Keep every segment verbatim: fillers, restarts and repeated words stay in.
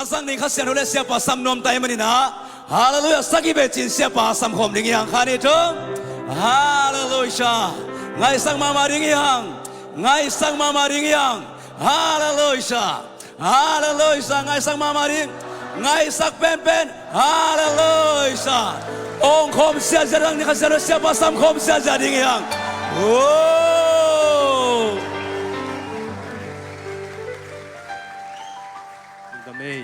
Sang ding Kha Siangtho le Siapa sam nuam ta ahih manin ah, Halleluiah, sagih bek cin Siapa sam khawm ding hi hang. Khat, nih, thum. Halleluiah. Ngaihsak mahmah ding hi hang. Ngaihsak mahmah ding hi hang. Halleluiah. Halleluiah. Ngaihsak mahmah ding. Ngaihsak penpen. Halleluiah. Ong khawm siasia ding, Kha Siangtho le Siapa sam khawm siasia ding hi hang. Oh. Dam ei.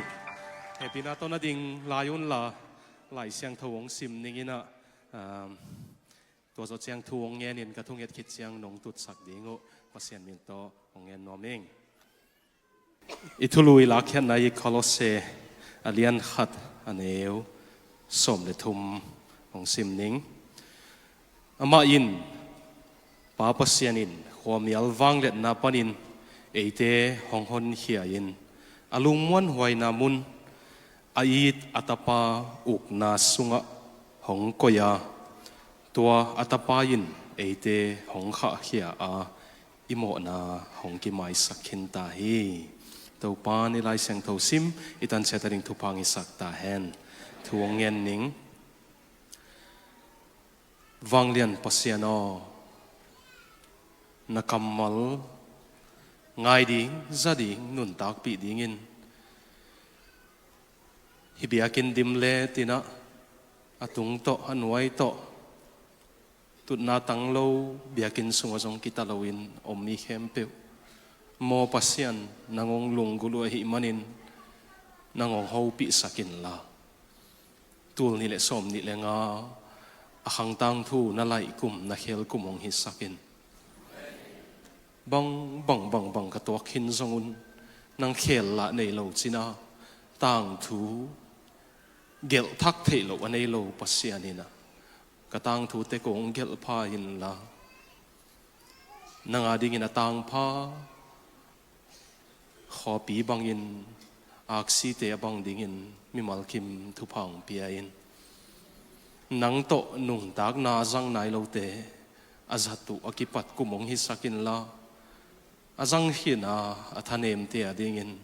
Hehpihna tawh na ding lai un la, Lai Siangtho hong sim ning in ah, um, tua zawh ciang thu hong ngen in ka thunget khit ciang nong tutsak ding uh Pasian min tawh hong ngen nuam ing. I thulu i lakkhiatna i Kolose a lian khat, a neu sawm le thum hong sim ning. Amah in, Pa Pasian in khuamial vangliatna panin eite hong honkhia in, a lungmuanhuaina mun a it a Tapa ukna sungah hong koih a, tua a Tapa in eite hong khahkhia a, i mawhna hong kimaisak khin ta hi. Topa in i Lai Siangtho sim i tan ciat a ding thupha hong hisak ta hen. Thu hong ngen ning. Vanglian Pasian aw, na kammal ngai ding, za ding, nuntakpih dingin hih biakinn dim le tin ah, a tung tawh, a nuai tawh, tutna tang lo biakinn sungah zong kita loin om mi khempeuh, maw Pasian, nang hong lunggulh uh ahih manin nang hong hopihsak inla, tul nih le sawm nih le nga a Khang tangthu na laih kum, na khel kum hong hisak in. Bang, bang, bang, bang ka tuak khin zong un, nang khel lah nei lo cin a, tangthu gelh thak theih loh a nei lo Pasian in ah, ka tangthu tek hong gelh pha inla, nang a dingin a tangpha khuapi bangin, aksite a bang dingin mimal kim thupha hong pia in. Nang tawh nuntakna a zang nai lote a zat uh a kipat kum hong hisak inla, a zang khin a, a thanemte a dingin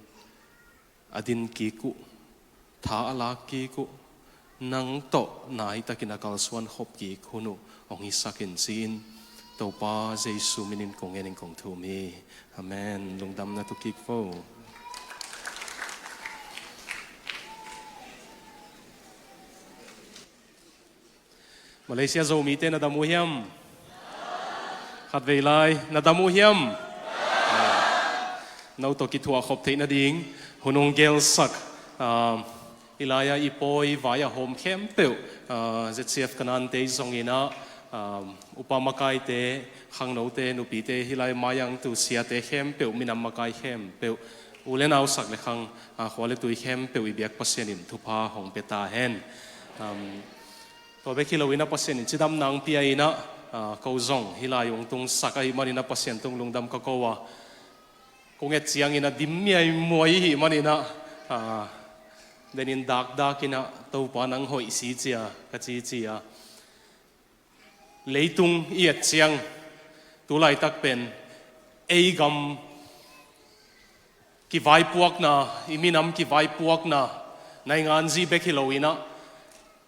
a din kik uh, tha a lak kik uh, nang tawh naitakin a kalsuan khop kik hun uh hong hisak in ci-in, Topa Jesu minin kong ngen in kong thum hi. Amen. Lungdam na tu kik vo. Malaysia Zomite na dam uh hiam? Khatvei lai, na dam uh hiam? No tawh kithuah khop theih nading hun hong gelsak, ah, i lai-a i pawi vai a hawm khempeuh, ah, Z C F Kanaan te zongin ah, ah, upa makaite, khangnote, nupite, hih lai mai-ah tu siate khempeuh, minam makai khempeuh, u le nau, sak le khang, ah, khua le tui khempeuh i biak Pasian in thupha hong pia ta hen. Um, Tua bek hi loin ah Pasian in cidamna hong pia in ah, ah, ko zong hih lai hong tungsak ahih manin ah Pasian tung lungdam ka ko a, kong et ciangin ah dim miaimuai ihih manin ah, ah, denin dakdakin ah, Topa nang hoih si cia ka cici a. Leitung i et ciang, tu laitak pen ei gam kivaipuakna, i minam kivaipuakna, nainganzi bek hi loin ah,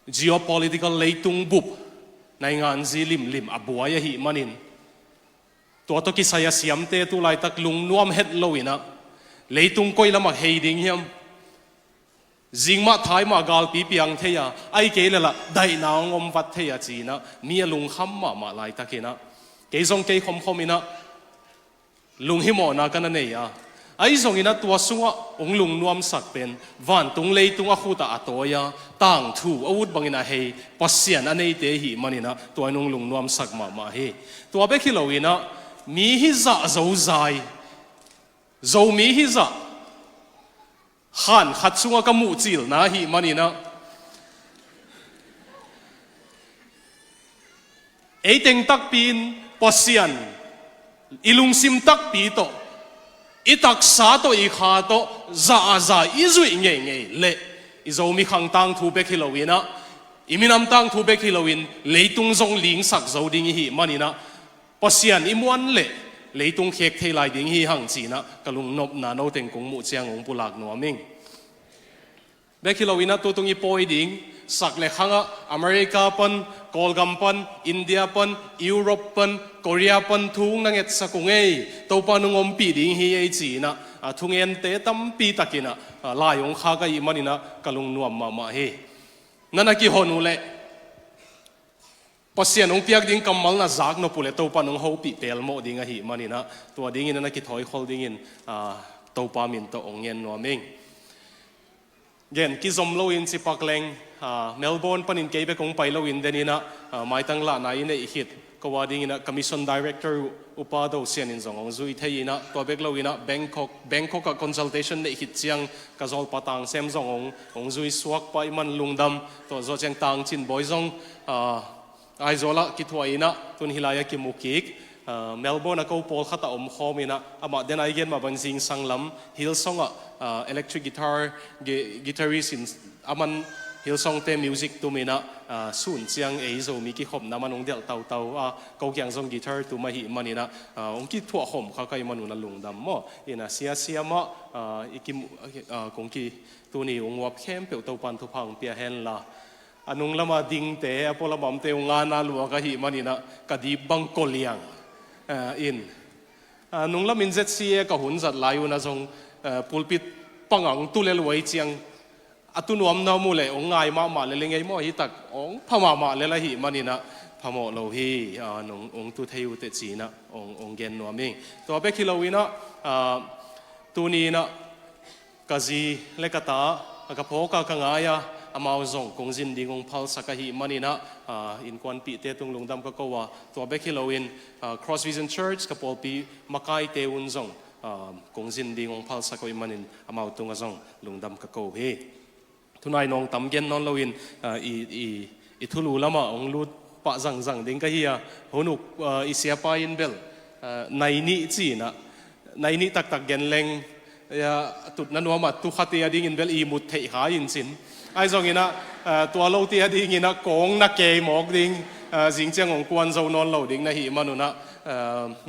geopolitical leitung bup, nainganzi limlim a buai ahih manin, tua tawh kisai a siamte tu laitak lungnuam het loin ah, leitung koi lamah hei ding hiam? Zing mah thai mah galpi piang thei a, ahih kei leh lah daihna hong om vat thei a ci-in ah, mi a lungkham mahmah laitakin ah, kei zong kei khomkhom in ah, lunghimawhna ka na nei a, ahi zongin ah tua sungah hong lungnuamsak pen vantung leitung a khut ah a tawi a, tangthu a ut bangin a hei Pasian a neite ihih manin ah tua in hong lungnuamsak mahmah hi. Tua bek hi loin ah, mi hizah zozai, Zomi hizah khan khat sungah ka muhcilna ahih manin ah, ei teng takpi in Pasian, i lungsim takpi tawh, i taksa tawh, i kha tawh za a za i zuih ngeingei leh, i Zomi khang tangthu bek hi loin ah, i minam tangthu bek hi loin leitung zong lingsak zo ding ihih manin ah, Pasian i muan leh leitung khek thei lai ding hi hang ci-in ah ka lungnopna no teng kong muh ciang hong pulak nuam ing. Bek hi loin ah tutung i pawi ding, sak le khangah America pan, Kawlgam pan, India pan, Europe pan, Korea pan thu hong na ngetsak uh ngei, Topa nong ompih ding hi ei ci-in ah, a, thungente tampi takin ah, a, lai hong khak ahih manin ah ka lungnuam mahmah hi. Na na kihon uh leh Pasian hong piak ding kammal na zak nop uh leh Topa nong hopih pelmawh ding ahih manin ah, tua dingin na na kithawikhol dingin, a, Topa min tawh hong ngen nuam ing. Gen kizom loin cipak leng, a, Melbourne panin kei bek hong pai loin denin ah, a, maitang lahna i neih khit ko a dingin ah ka mission director uh, Upa Do Sian in zong hong zui thei in ah, tua bek loin ah Bangkok, Bangkok ah consultation neih khit ciang ka zawlpa Tang Sem zong hong, hong zui suak pah ahih man lungdam. Tua zawh ciang Tang Cin Bawi zong, a, Aizawl ah kithuah in ah, tun hih lai-ah kimu kik. A, Melbourne ah ko pawlkhat ah omkhawm in ah, amah den a i gen mah bang zingsang lam Hillsong ah, a, electric guitar, gi-, guitarist in, aman Hillsong te music tum in ah, a, sun ciang ei Zomi kikhopna man hong delh tautau a, ko kiang zong guitar tum ahih manin ah, a, hong kithuah khawm kha ka hih man un ah lungdam maw. In ah siasia mah, a, i kimu-, a, kong ki tuni hong uap khempeuh Topan thupha hong pia hen la. A nung lama dingte, a pualamamte uh ngana luak ahih manin ah ka dip bang koliang, a, in. A, nung lamin Z C A ka hun zat lai un ah zong, a, pulpit pangah hong tu lel uh ahih ciang, a tu nuamna om uh leh hong ngai mahmah lel ing ei maw, hi tak hong pha mahmah lel ahih manin ah phamawh lo hi, a, nung hong tu thei uh teh ci-in ah hong, hong gen nuam ing. Tua bek hi loin ah, a, tuni in ah ka zi le ka ta, ka phawk a ka ngai a, amau zong kong zin ding hong phalsak ahih manin ah, a, innkuanpihte tung lungdam ka ko a, tua bek hi loin, a, Cross Vision Church ka pawlpi makaite un zong, a, kong zin ding hong phalsak ahih manin amau tungah zong lungdam ka ko hi. Tunai nawngtam gen nawn loin, a, i, i, i thulu lamah hong lut pah zangzang ding ka hi a, hun uk, a, i siapa in bel, a, nai nih ci-in ah, nai nih taktak gen leng, a, tutna nuam a tu khate a dingin bel i mut theih kha in cin. Ahi zongin ah, a, tua lote a dingin ah kong na kei mawk ding, a, zing ciang hong kuan zo nawn lo ding na hih man un ah, a,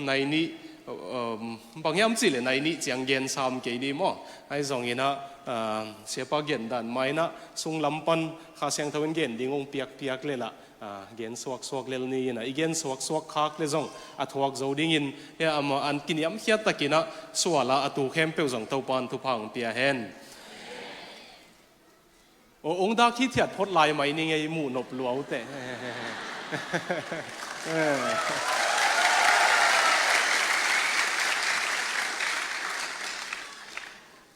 nai nih, um, bang hiam cih leh nai nih ciang gen sam kei ni maw. Ahi zongin ah, a, siapa gen dan mah in ah sunglam pan Kha Siangtho in gen ding hong piakpiak lel ah, a, gen suaksuak lel ni in ah, i gen suaksuak khak leh zong a thuak zo dingin, hia, amah an kiniamkhiat takin ah sual a, a tu khempeuh zong Topan thupha hong pia hen. O, hong dak hithiat phot lai mai ning ei, muh nop lua uh teh.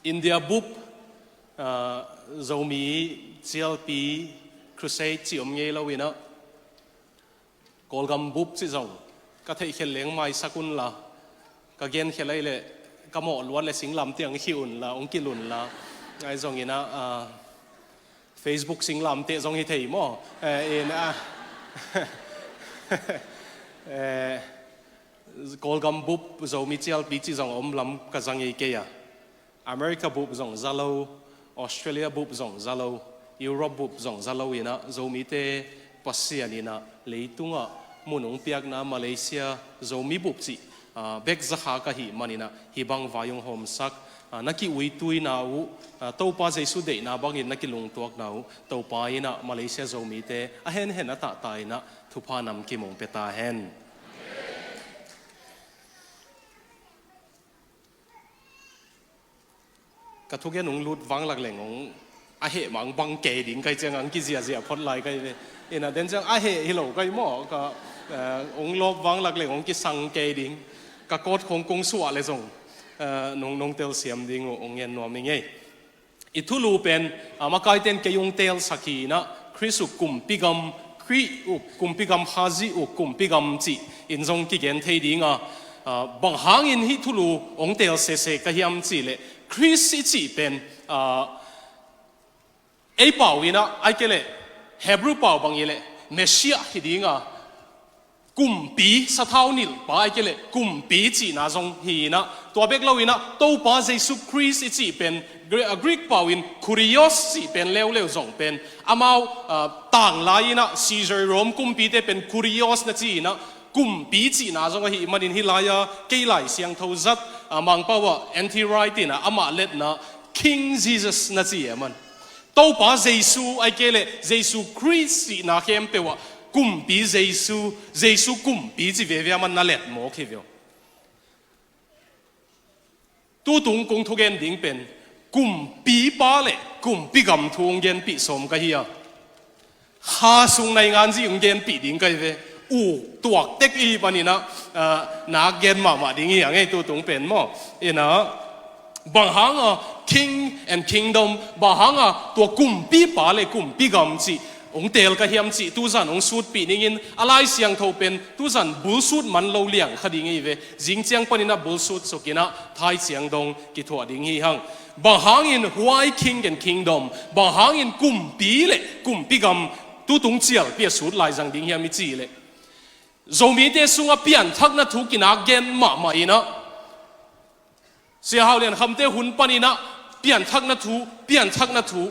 India bup, a, Zomi cialpi crusade cih om ngei loin ah, Kawlgam bup cih zong ka theihkhial leng maisak un la, ka genkhial ahih leh ka mawh luat leh singlamteh hong khih un la, hong kilh un la. Ahi zongin ah, a, Facebook singlamteh zong hi thei maw. Eh, in, a, eh, Kawlgam bup Zomi cialpi cih zong a om lam ka za ngei kei a. America bup zong za lo, Australia bup zong za lo, Europe bup zong za lo in ah, Zomite Pasian in ah leitungah mun hong piakna Malaysia Zomi bup cih, a, bek za kha ka hih manin ah, hih bang vai hong hawmsak, a, na kiuituina uh, a, Topa Jesu deihna bangin na kilungtuakna uh, Topa in ah Malaysia Zomite a henhen a tahta in ah thupha namkim hong pia ta hen. Ka thugen hong lut vanglak leng hong a heh mah hong bang kei ding ka hih ciang hong kiziahziah phot lai ka hi ve. In ah den ciang a heh hi lo ka hi maw, ka, eh, hong lawp vanglak leng hong kisang kei ding. Ka kawt khong kong suah leh zong, eh, nong, nong telsiam ding uh hong ngen nuam ing ei. I thulu pen, a, makaite'n kei hong teelsak hi in ah, Khrist uh kumpi gam, Khrih uh kumpi gam Khazih uh kumpi gam cih in zong kigen thei ding a, a, bang hangin hih thulu hong teel sese ka hiam cih leh, Khrist i cih pen, a, ei pau in ah, ahih kei leh Hebrew pau bang hi leh Messiah hi ding a, kumpi, sathau nilhpa ahih kei leh kumpi cihna zong hi in ah, tua bek lo in ah Topa Jesu Khrist i cih pen Gre-, a, Greek pau in Kurios cih pen leuleu zong pen amau, a, tanglai in ah Caesar Rome kumpite pen Kurios na ci in ah kumpi cihna zong ahih manin hih lai-a kei Lai Siangtho zat, a, Mangpau ah N T Wright in ah amah letna King Jesus na ci e man. Topa Jesu, ahih kei leh Jesu Khrist sihna khempeuh ah kumpi Jesu, Jesu kumpi ci veve a man na let mawk hi ve aw. Tutung kong thugen ding pen kumpipa le kumpi gam thu hong genpih sawm ka hi a, kha sung naingan zih hong genpih ding ka hi ve. Uk tuak tek i hih panin ah, ah, nak gen mahmah ding hi a ngei tutung pen maw. Inah, bang hanga king and kingdom, bang hanga tua kumpipa le kumpi gam cih hong teel ka hiam cih tuzan hong sutpih dingin, a Lai Siangtho pen tuzan bulsut man lo liang kha ding hi ve. Zing ciang panin ah bulsut sukin ah thai ciang dong kithuah ding hi hang. Bang hangin huai king and kingdom, bang hangin kumpi le kumpi gam tutung cialpi a sut laizang ding hiam i cih leh, Zomite sungah pianthakna thu kinak gen mahmah inah, Sia Hau Lian Khamte hun panin ah pianthakna thu, pianthakna thu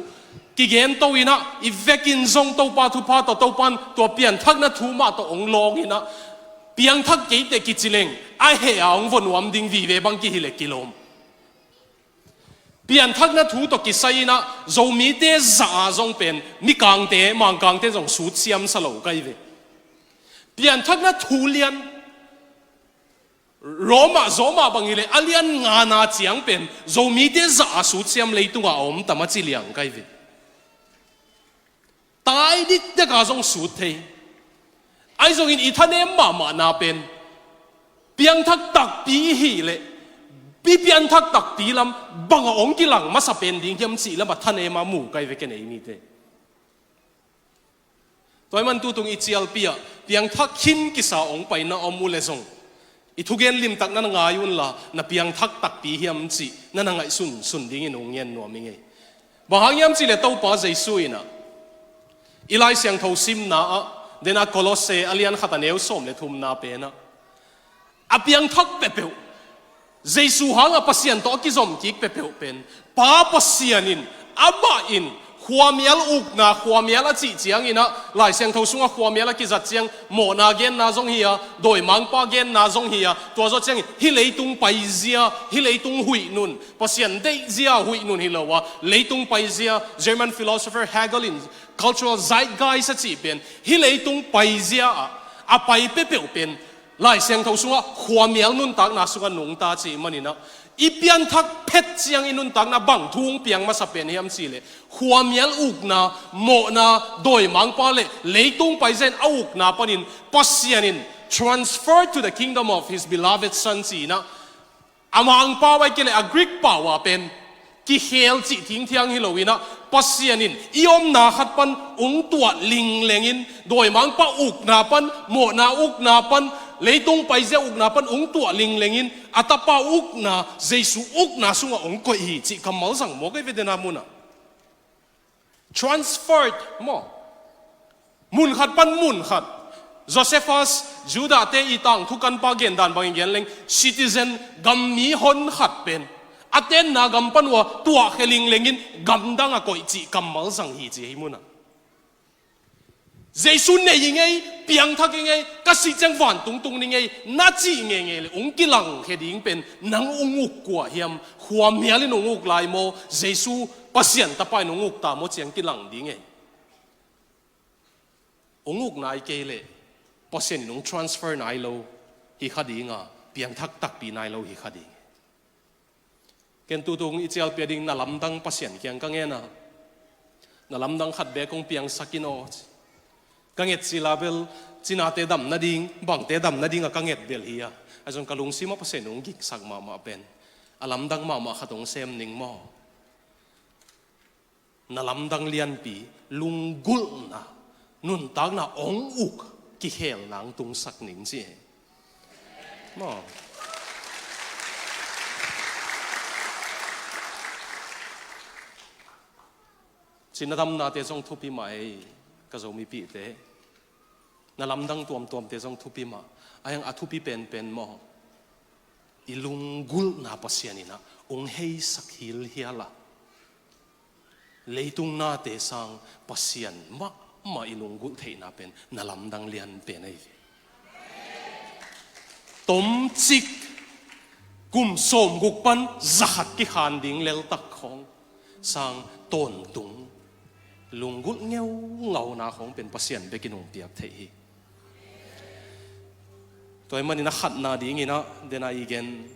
kigen to inah, i vekin zong Topa thupha tawh, Topan tua pianthakna thu mah tawh hong lawng inah, piangthak keite kici leng a heh a hong vua nuam ding vive bang kihi le kilawm. Pianthakna thu tawh kisai inah Zomite zah a zong pen Mikangte, Mangkangte zong sut siamsa lo ka hi ve. Pianthakna thu lian Roma, Roma bang hi leh a lian ngana ciang pen Zomite zah a sut siam leitungah a om tam a ci liang ka hi ve. Tai dikdeka zong sut thei. Ahi zongin i thanem mahmahna pen piangthak takpi i hih leh, i pianthak takpi lam bangah hong kilang masa pen ding hiam cih lamah thanem a mu ka hi ve ken ei mite. Tua ahih man tutung i cialpi ah piangthak khin kisa hong paina om uh leh zong, i thugen limtak na na ngai unla, na piangthak takpi hiam cih na na ngaihsunsun dingin hong ngen nuam i ngei. Bang hang hiam cih leh Topa Jesu inah i Lai Siangtho simna ah, dena Kolose a lian khat a neu sawm le thumna pen ah, a piangthak peuhpeuh, Jesu hanga Pasian tawh a kizom kik peuhpeuh pen Pa Pasian in, amah in khuamial ukna, khuamial a cih ciangin ah, Lai Siangtho sungah khuamial a kizat ciang mawhna genna zong hi a, dawimangpa genna zong hi a, tua zawh ciangin hih leitung paizia, hih leitung huih nun, Pasian deihzia huih nun hi lo a, leitung paizia, German philosopher Hegel in cultural zeitgeist a cih pen, hih leitung paizia ah a pai peuhpeuh pen Lai Siangtho sungah khuamial nuntakna sungah nungta cih manin ah, i pianthak phet ciang i nuntakna bang thu hong piang masa pen hiam cih leh, khuamial ukna, mawhna, dawimangpa le leitung paizia in a ukna panin Pasian in transfer to the kingdom of his beloved son ci-in ah, a Mangpau ahih kei leh a Greek pau ah pen kikhel cih thingthiang hi lo-in ah, Pasian in i omna khat pan hong tuah linglengin, dawimangpa ukna pan, mawhna ukna pan, leitung paizia ukna pan hong tuah linglengin, a tapa ukna, Jesu ukna sungah hong koih hi cih kammal zang mawk ei ve dena munah. Transferred maw? Mun khat pan mun khat. Josephus, Judahte i tangthu kanpa gendan bangin gen leng, citizen, gammi hon khat pen a tenna gam pan uh a tuahkhia linglengin gamdang a koih cih kammal zang hi ci hi munah. Jesu nei i ngei, piangthak i ngei, ka sih ciang vantung tung ni ngei na cih ngeingei le hong kilangkhia ding pen nang hong uk kua hiam? Khuamial in hong uk lai maw, Jesu Pasian tapa in hong uk ta maw ciang kilang ding ei. Hong uk nai kei leh Pasian in hong transfer nai lo hi kha ding a, piangthak takpi nai lo hi kha ding. Ken tutung i cialpi a ding na lamdang Pasian kiang ka ngen a, na lamdang khat beek hong piangsak in aw. Ka nget cil a bel cinate dam nading, bangte dam nading a ka nget bel hi a, ahi zong ka lungsim ah Pasian hong giksak mahmah pen a lamdang mahmah khat hong sem ning maw. Na lamdang lianpi, lunggulhna, nuntakna hong uk kikhelna hong tungsak ning ci hi. Maw? Cina damnate zong thupi mah ei, ka Zomipihte. Na lamdang tuamtuamte zong thupi mah. Ahi hang a thupi penpen maw, i lunggulhna Pasian in ah hong heisak hilhial a, leitung nate sang Pasian mahmah i lunggulh theihna pen na lamdang lian pen ahi ve. Tomcik kum sawmguk pan zakhat kikhan ding leltak khawng sang tawntung Lunggulh ngeungau na khawng pen Pasian bekin hong piak theih hi. Tua ahih manin a khatna dingin ah, den a i gen,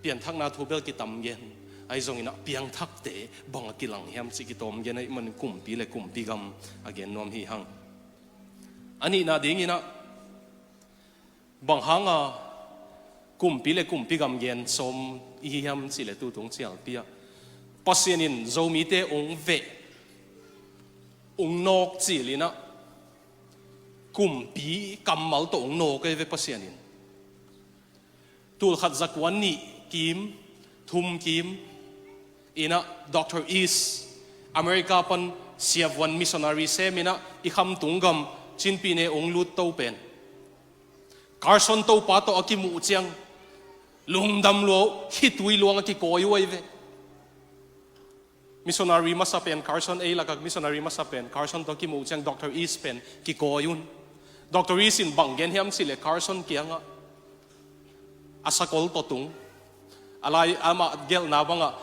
pianthakna thu bel kitam gen, ahi zongin ah piangthakte bang a kilang hiam cih kitawm gen ahih manin kumpi le kumpi gam a gen nuam hi hang. A nihna dingin ah, bang hanga kumpi le kumpi gam gen sawm i hi hiam cih leh tutung cialpi ah, Pasian in Zomite hong veh, hong nawk cil in ah, kumpi kammal tawh hong nawk ahi ve Pasian in. Tulkhat zakua nih kim, thum kim in ah, Doctor East, America pan siavuan missionary sem in ah, i khamtung gam Chin Pyine hong lut to pen, Carson Topa tawh a kimuh ciang, lungdam lua, khitui luang a kikawi uh ahi ve. Missionary masa pen Carson, ei lakah missionary masa pen Carson tawh a kimuh ciang Doctor East pen kikawi un. Doctor East in bang gen hiam cih leh Carson kiangah, a sakol tawh tung, a lai amah gelhna bangah,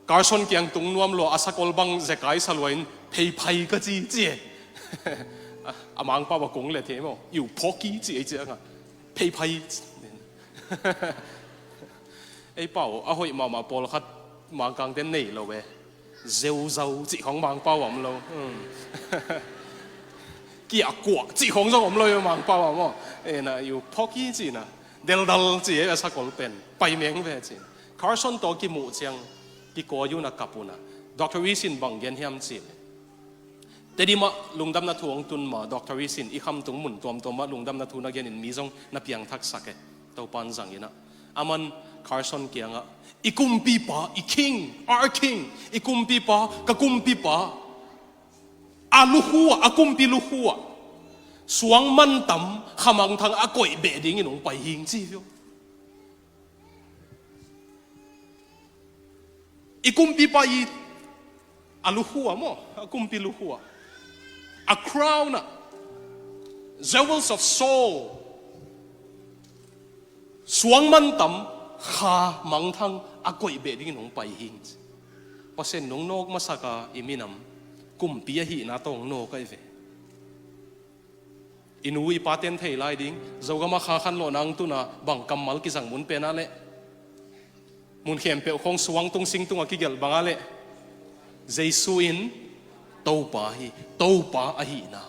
Carson kiang tung nuam lua, a sakol bang zekai sa lua in, "Pheiphai ka ci," ci e. A Mangpau a kong le thei maw, "You porky," ci e, ci angah, "Pheiphai." Ei pau, a hoih mahmah pawlkhat Mangkangte nei lo e. Zeuzau cih khawng Mangpau a om lo. Hmm. Kiahkuah cih khawng zong om lo e Mangpau a maw. E na, "You porky," ci na. Deldal ci e, a sakol pen. "Pai meng ve," ci. Carson tawh kimuh ciang, kikawi un a kap un ah, Doctor East in bang gen hiam cih leh, Tedim ah lungdamna thu hong tun ma, Doctor East in i khamtung mun tuamtuam ah lungdamna thu na genin mi zong na piangthaksak e. Topa'n zang in ah, aman Carson kiangah, "I kumpipa, i king, our king, i kumpipa, ka kumpipa, a lukhu ah, a kumpi lukhu ah suang mantam, kha mangthang a koih beh dingin hong pai hing," ci hi uh. I kumpipa i, a lukhu ah maw, a kumpi lukhu ah, a crown ah, jewels of Saul, suang mantam, kha mangthang a koih beh dingin hong pai hing. Pasian in hong nawk masak a, i minam kumpi ahihna tawh hong nawk ahi ve. I nu i pate'n thei lai ding, Zogam ah kha khanlawhna hong tun a, bang kammal kizang mun pen ah leh, mun khempeuh khawng suang tung sing tung a kigelh bang ah leh, Jesu in Topa hi, Topa ahihna,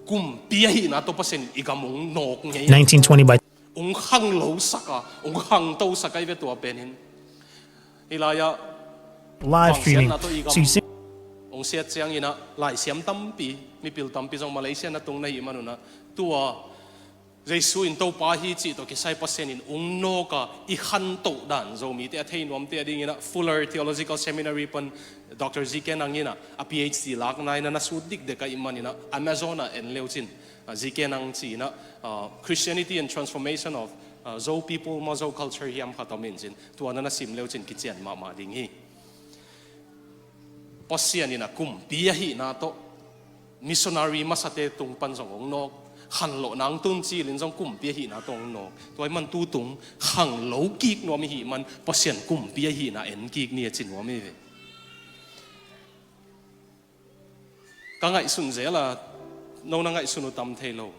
kumpi ahihna tawh Pasian in i gam hong nawk ngei. Nineteen twenty by hong khanglosak a, hong khangtosak ahi ve tua pen in. Hih lai-ah live streaming. Bangsiatna tawh i gam hong siat ciangin ah, laisiam tampi, mipil tampi zong Malaysia na tung na hih manun ah, tua Jesu in Topa hi cih tawh kisai Pasian in hong nawk a, i khantoh dan Zomite a thei nuamte a dingin ah, Fuller Theological Seminary pan Doctor G K Nang in ah, a P H D lakna in ah, na sut dikdek ahih manin ah, Amazon ah en le uh cin, ah, G K Nang ci-in ah, ah, Christianity and Transformation of, ah, Zo People maw, Zo Culture hiam khat om in cin, tua na na sim le uh cin kician mahmah ding hi. Pasian in a kumpi ahihna tawh, missionary masate tung pan zong hong nawk, khanlawhna hong tun cil in zong kumpi ahihna tawh hong nawk. Tua ahih man tutung khanglo kik nuam i hih man Pasian kumpi ahihna en kik ni a ci nuam hi ve. Ka ngaihsun zel a, no na ngaihsun uh tam thei lo.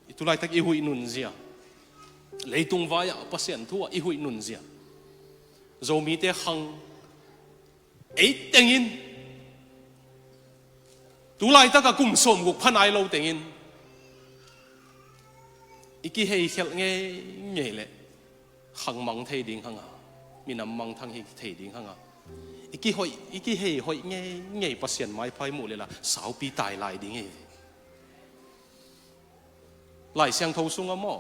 I tulaitak i huih nunzia, leitung vai-ah Pasian thu ah i huih nunzia, Zomite khang ei tengin, tulaitak a kum sawmguk pha nai lo tengin i kiheikhelh ngeingei leh khang mang thei ding hang a, minam mangthang hi thei ding hang a, i kihoih, i kihei hoih ngeingei Pasian maipha i muh leh la saupi tai lai ding hi. Lai Siangtho sungah maw,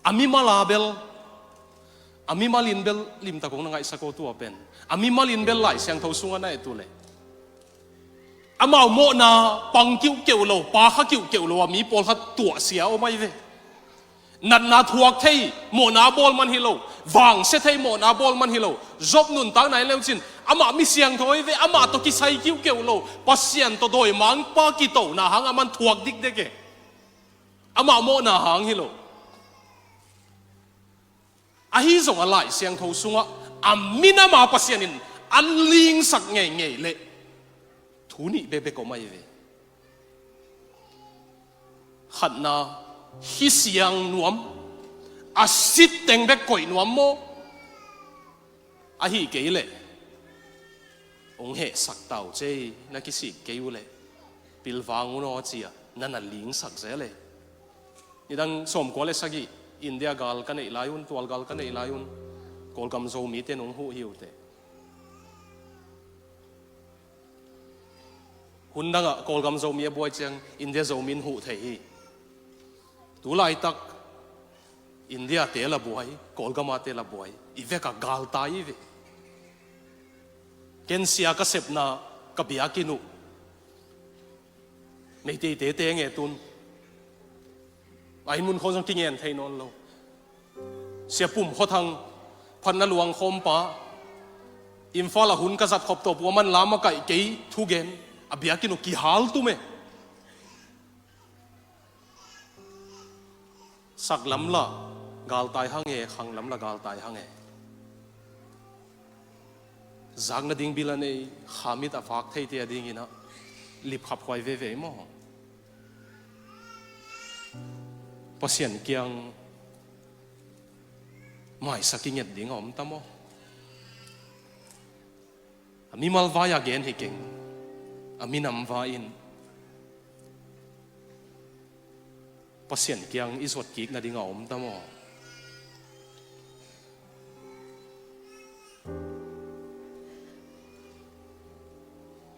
a mimal a bel, a mimal in bel, limtak hong na ngaihsak aw tua pen, a mimal in bel Lai Siangtho sungah na et uh leh, amau mawhna pang kiuhkeuh lo, pa kha kiuhkeuh lo a mi pawlkhat tuahsia om ahi ve. Natna thuak thei mawhna bawl man hi lo, vangsia thei mawhna bawl man hi lo. Job nuntakna en le uh cin, amah mi siangtho hi ve, amah tawh kisai kiuhkeuh lo, Pasian tawh dawimangpa kitona hang a man thuak dikdek e. Amah mawhna hang hi lo. Ahi zongah Lai Siangtho sungah a minam a Pasian in an lingsak ngeingei leh Thu nih bekbek om ahi ve. Khatna, hi siang nuam, a sit teng bek koih nuam maw? Ahi kei leh hong hehsak ta uh cei, na kisik kei uh leh pilvang un aw ci-a na na lingsak zel e. Nidang sawmkua le sagih India gal ka neih lai un, tual gal ka neih lai un, Kawlgam Zomite nong huh hi uh teh. Hun dangah Kawlgam Zomi a buai ciang India Zomi in huh thei hi. Tu laitak India te la buai, Kawlgam a te la buai, i vekah galtai hi ve. Ken sia ka sepna ka biakinn uh Meiteite te ngetun a inn mun khawng zong kingen thei nawn lo. Sia Pum Khua Thang, phatna luang khawmpa, Imphal ah hun ka zat khop tawh pua man lam a kaih kei thugen, a biakinn uh kihal tum e. Sak lam lah galtai hang e, khang lam lah galtai hang e. Zak nading bil a nei, khamit a vak theite a dingin ah lipkhap huai veve maw? Pasian kiang maisak i nget ding a om ta maw? A mimal vai-a gen hi keng, a minam vai-in Pasian kiang i zuat kik nading a om ta maw?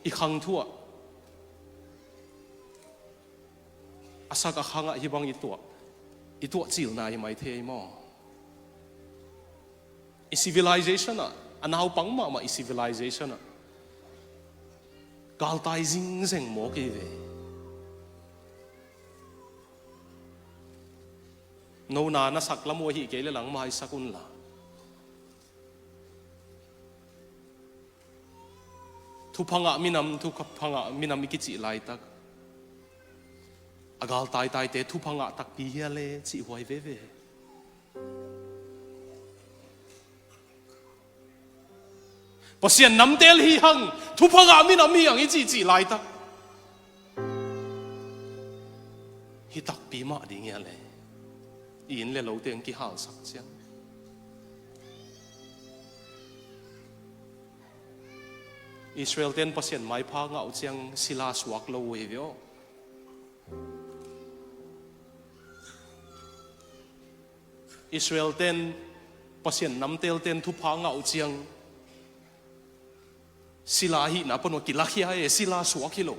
I khang thu ah, a sak a khang ah hih bang i tuah, i tuah cilna hi mai thei maw? I civilization ah, a naupang mahmah i civilization ah galtai zingzeng mawk hi ve. Nona na sak lam uh ahi kei le lang maisak un la. Thupha ngah minam, thupha ngah minam i kicih laitak, a galtaitaite thupha ngah takpi hi a le cih huai veve. Pasian namtel hi hang, thupha ngah minam hi hang i cihcih laitak, hi takpi mah ding hi a le. I inn le lote ang kihalsak ciang, Israel ten Pasian maipha ngah uh ciang sila suak lo uh hi ve aw. Israel ten, Pasian namtel ten thupha ngah uh ciang sila ahihna pan uh kilakhia e, sila suak hi lo.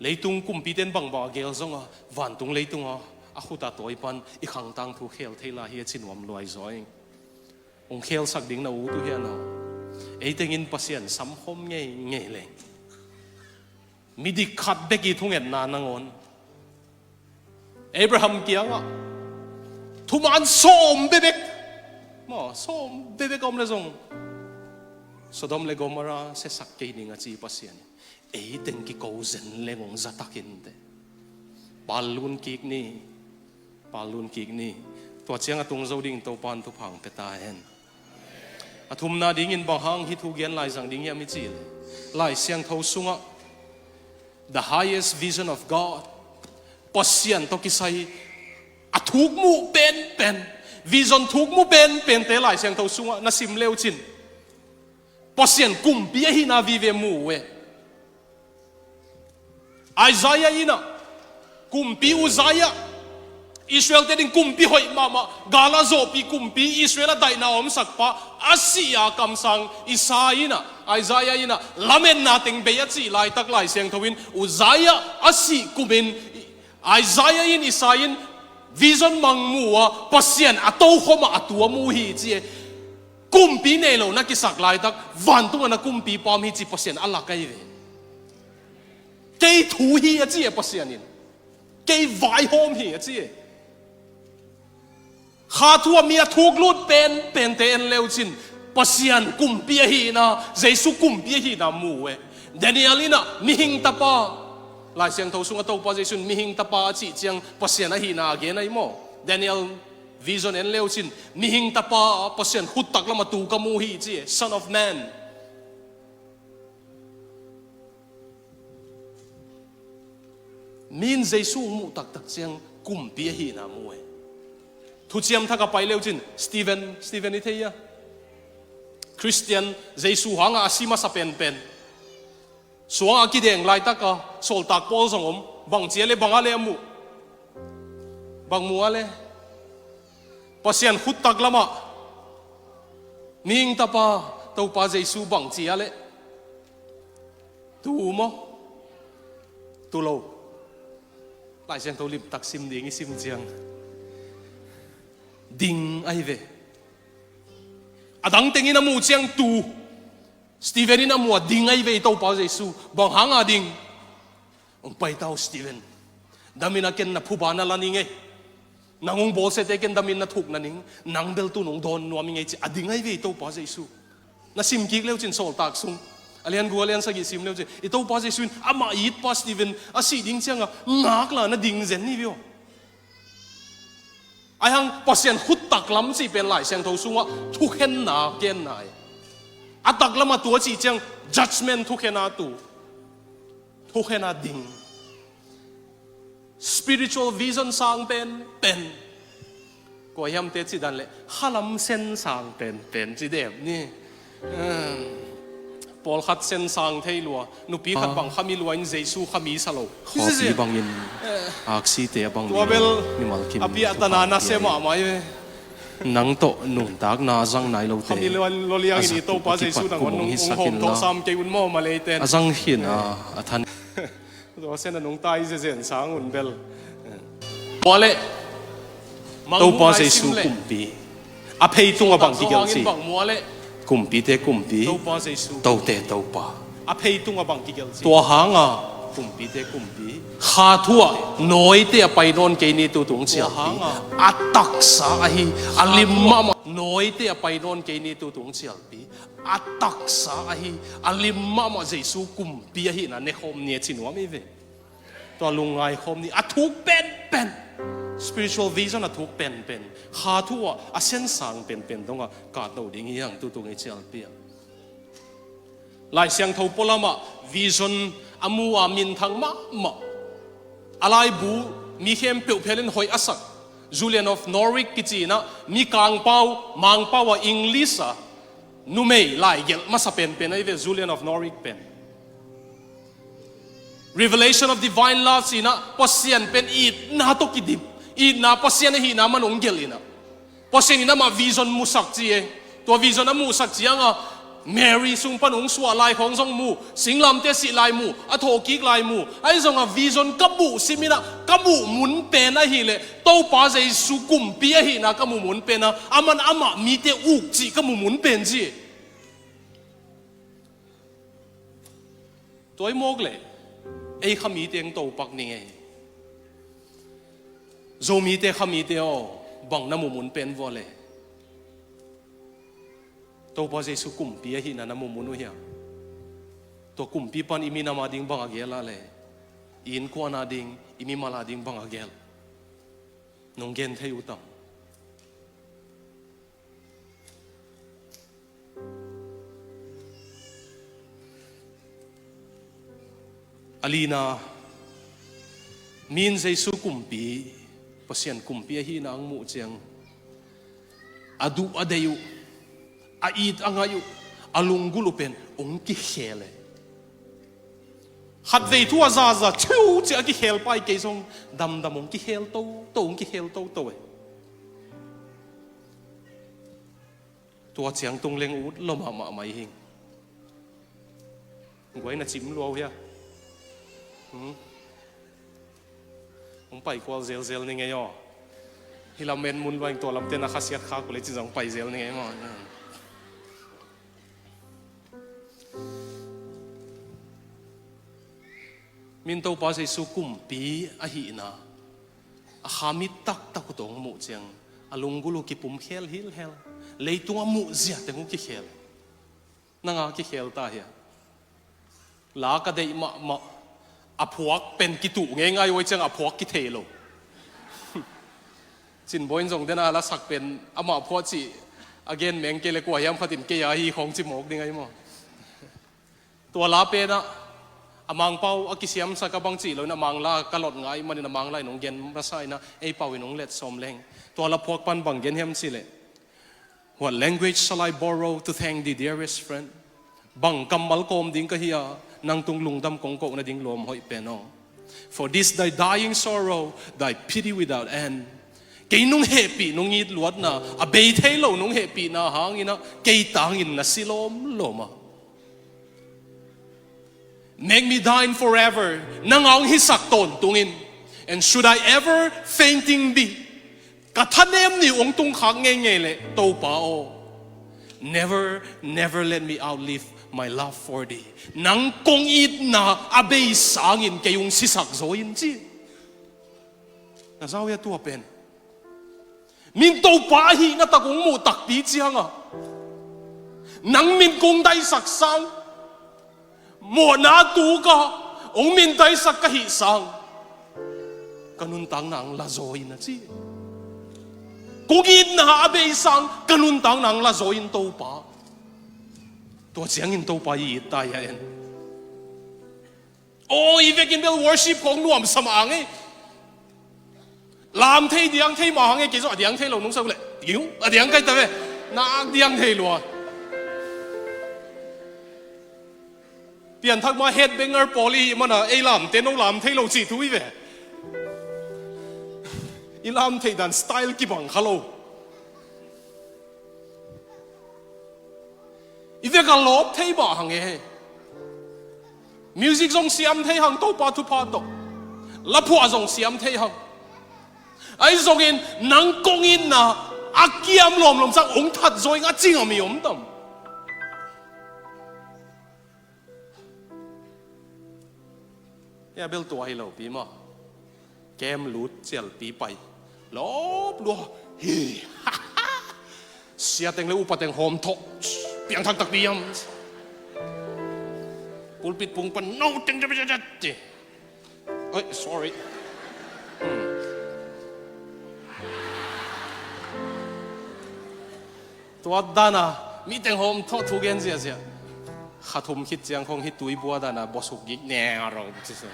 Leitung kumpiten bangbang a gel zong a, vantung leitung a, a khut a tawi pan i khang tangthu khel thei lai hi a ci nuam luai zaw ing. Hong khelsak ding na ut uh hian aw. Ei tengin Pasian samkhawm ngeingei leng, midik khat bek i thungetna nangawn Abraham kiangah thuman sawm bebek, maw, sawm bebek a om le zong Sodom le Gomorrah siasak kei ning a ci Pasian in, ei teng kiko zen leng hong za takin teh. Pallun kik ni, pallun kik ni. Tua ciang a tung zo dingin Topa'n thupha hong pia ta hen. A thumna dingin bang hang hih thu gen lai zang ding hiam i cih leh, Lai Siangtho sungah the highest vision of God, Pasian tawh kisai a thukmuh penpen, vision thukmuh penpente Lai Siangtho sungah na sim leucin Pasian kumpi ahihna vive mu uh e. Isaiah in ah, kumpi Uzziah, Israel te ding kumpi hoih mahmah, gala zawhpih kumpi, Israel a daihna a omsak pa, a sih a kamsang Isai in ah, Isaiah in ah, lametna teng bei a cih laitak Lai Siangtho in Uzziah a sih kumin Isaiah in, Isai in vision mang mu a, Pasian a tokhom ah a tua mu hi ci e. Kumpi nei lo na kisak laitak, vantung a na kumpipa om hi ci Pasian a lak ahi ve. Kei thu hi a ci e Pasian in. Kei vaihawm hi a ci e. Kha thu a mi a thuk lut penpente en leucin Pasian kumpi ahihna, Jesu kumpi ahihna mu e. Daniel in ah mihing tapa, Lai Siangtho sungah Topa Jesu in mihing tapa a cih ciang Pasian ahihna a gen ahi maw? Daniel Vision en leu cin, mihing tapa, Pasian khut taklam a tu ka mu hi ci e, Son of Man. Min Jesu muh taktak ciang kumpi ahihna mu e. Thuciam Thak a pai leu cin, Stephen, Stephen i thei a, Khristian, Jesu hanga a si masa penpen. Suang a kideng laitaka sawltak pawl zong om. Bang cia le bang a le a muh? Bang mu a le? Pasian khut taklamah mihing tapa Topa Jesu bang cia le? Tu maw? Tu lo. Lai Siangtho limtak sim ding i sim ciang, ding ahi ve. A dang tengin a muh ciang tu. Stephen in a muh a ding ahi ve i Topa Jesu. Bang hanga ding? Hong pai ta uh Stephen. Damin a ken na phuba na la ning ei. Nang hong bawlsiate ken damin na thuk na ning. Nang bel tu nong dawn nuam ing ei ci a ding ahi ve i Topa Jesu. Na sim kik leu cin sawltak sung a lian gu a lian sagih sim leu cin i Topa Jesu in amah itpa Stephen a sih ding cianga ngakla na ding zen ni vio. Aihang Pasian khut taklam cih pen Lai Siangtho sungah thukhenna genna ei. A taklam a tu a cih ciang judgment thukhena tu. Thukhena ding. Spiritual vision sang pen pen. Kua hiamte cih dan le khalam sen sang pen pen ci dem ni. Pawlkhat sen sang thei lua, nupi khat bang khami lua in Jesu khami sa lo. Khawpi bangin aksite a bang tua bel mimal kim a piahtana na se mahmah i ve. Nang tawh nuntakna a zang nai lote khami lua in loliangin i Topa Jesu nangon hong hawm thawh sam kei un maw maleiten a zang khin a a than. Tua sen a nungta i zezen sang un bel. Muale. Topa Jesu kumpi. A pheitunga bang kigelh ci? Muale. Kumpite kumpi. Topa Jesu. Tote Topa. A pheitunga bang kigelh ci? Tua hanga kumpite kumpi. Kha thu ah nawite a pai nawn kei ni tu tung cialpi. A taksa ahi a lim mahmah nawite a pai nawn kei ni tu tung cialpi. A taksa ahi a lim mahmah Jesu kumpi ahihna nekhawm ni a ci nuam ei ve. Tua lungngai khawm ni a thuk penpen. Spiritual vision a thuk penpen. Kha thu ah a sensang penpen dongah katno ding hi hang tutung i cialpi ah. Lai Siangtho pualamah vision a mu a minthang mahmah. A laibu mi khempeuh phelin hoih a sak Julian of Norwich kici inah mi kangpau mangpau a English a numei laigelh masa penpen ahi ve Julian of Norwich pen. Revelation of Divine Love ci inah Pasian pen itna tawh kidip, itna Pasian ahihna man hong gelh inah Pasian in amah vision musak ci e. Tua vision a muhsak cianga Mary sung pan hong suah lai khawng zong mu, singlamte sih lai mu, a thawhkik lai mu. Ahi zonga vision ka buh sim inah ka muh mun pen ahileh Topa Jesu kumpi ahihna ka muh mun pena a man amah mite uk cih ka muh mun pen ci. Tua i mawk leh ei khamite hong topak ning ei. Zomite khamite aw, bang na muh mun pen vua leh? Topa Jesu kumpi ahihna na muh mun uh hiam? Tua kumpi pan i minam a ding bang a gel a leh? I innkuan a ding, i mimal a ding bang a gel? Nong gen thei uh tam? A lina, min Jesu kumpi, Pasian kumpi ahihna ang muh ciang a duh a deih uh, a it a ngaih uh, a lunggulh uh pen hong kikhel e. Khatvei thu a zaza thiu ciah a kikhel pai kei zong damdam hong kikhel toto, hong kikhel toto e. Tua ciang tung leng ut lua mahmah mai hing. Guai na cim lua uh hia? Hmm? Hong pai kual zelzel ni ngei aw. Hih lam en mun luaing tua lamte na khasiat khak uh le cin zong pai zel ni ngei maw? Min Topa Jesu kumpi ahihna a kha mit taktak uh tawh hong muh ciang a lunggulh uh kipum khel hilhel. Leitung a muh ziateng uh kikhel. Nanga kikhel ta hia? La ka deih mahmah a phuak pen kituh ngeingai uh ahi ciang a phuak kithei lo. Cin Bawi in zong den a la sak pen amah phuah cih a gen meng kei le kua hiam khat in kei a hi khawng ci mawk ding ahi maw? Tua la pen ah a Mangpau a kisiamsak a bang cih lo in a Mangla ka lot ngai manin a Mangla in hong gen masa in ah ei pau in hong let sawm leng. Tua la phuak pan bang gen hiam cih leh, "What language shall I borrow to thank thee, dearest friend?" Bang kammal kawm ding ka hi a, nang tung lungdam kong koh nading lawm hoih pen aw. "For this thy dying sorrow, thy pity without end." Kei nung hehpih, nung it luatna, a bei thei lo nung hehpihna hangin ah kei tangin na si lawmlawm a. "Make me thine forever," nang a hong hisak tawntungin. "And should I ever fainting be," ka thanem ni uh hong tungkhak ngeingei leh Topa aw, "never, never let me outlive my love for thee." Nang kong itna a bei sangin kei hong sisak zaw in ci. Na zau hia tua pen? Min Topa ahihna tak hong muh takpi ciang a, nang min kong daisak sang, mawhna tuk a hong min daisak ka hih sang, ka nuntakna hong la zaw in a ci. Kong itna a bei sang ka nuntakna hong la zaw in Topa. Tua ciangin Topa i it ta hi a en. Aw, i vekin bel worship khawng nuamsa mah hang e. Lam thei diang thei mah hang e, kei zong a diang thei lo nung sa uh leh, tiu, a diang kai ta ve. Nak diang thei lua. Pianthak ma headbanger pawl i hih mana ei lamte no lam thei lo cih thu hi ve. I lam theih dan style kibang kha lo. I vek a lawp thei mah hang e. Music zong siam thei hang, Topa thupha tawh. La phuah zong siam thei hang. Ahi zongin nang kong itna a kiam lawmlawm sang hong that zaw ing a ci ngam i om tam? Hia bel tua hi lo pi maw. Kem lut cialpi pai. Lawp lua. Hi. Sia teng le upa teng hawm thawh. Piangthak takpi hiam. Pulpit pung pan no teng. Oi, sorry. Hmm. Tua dana mi teng hawm thawh thu gen ziahziah. Kha thum khit ciang khong hi tui bua dana bawsuk gik neng a rong ci sun.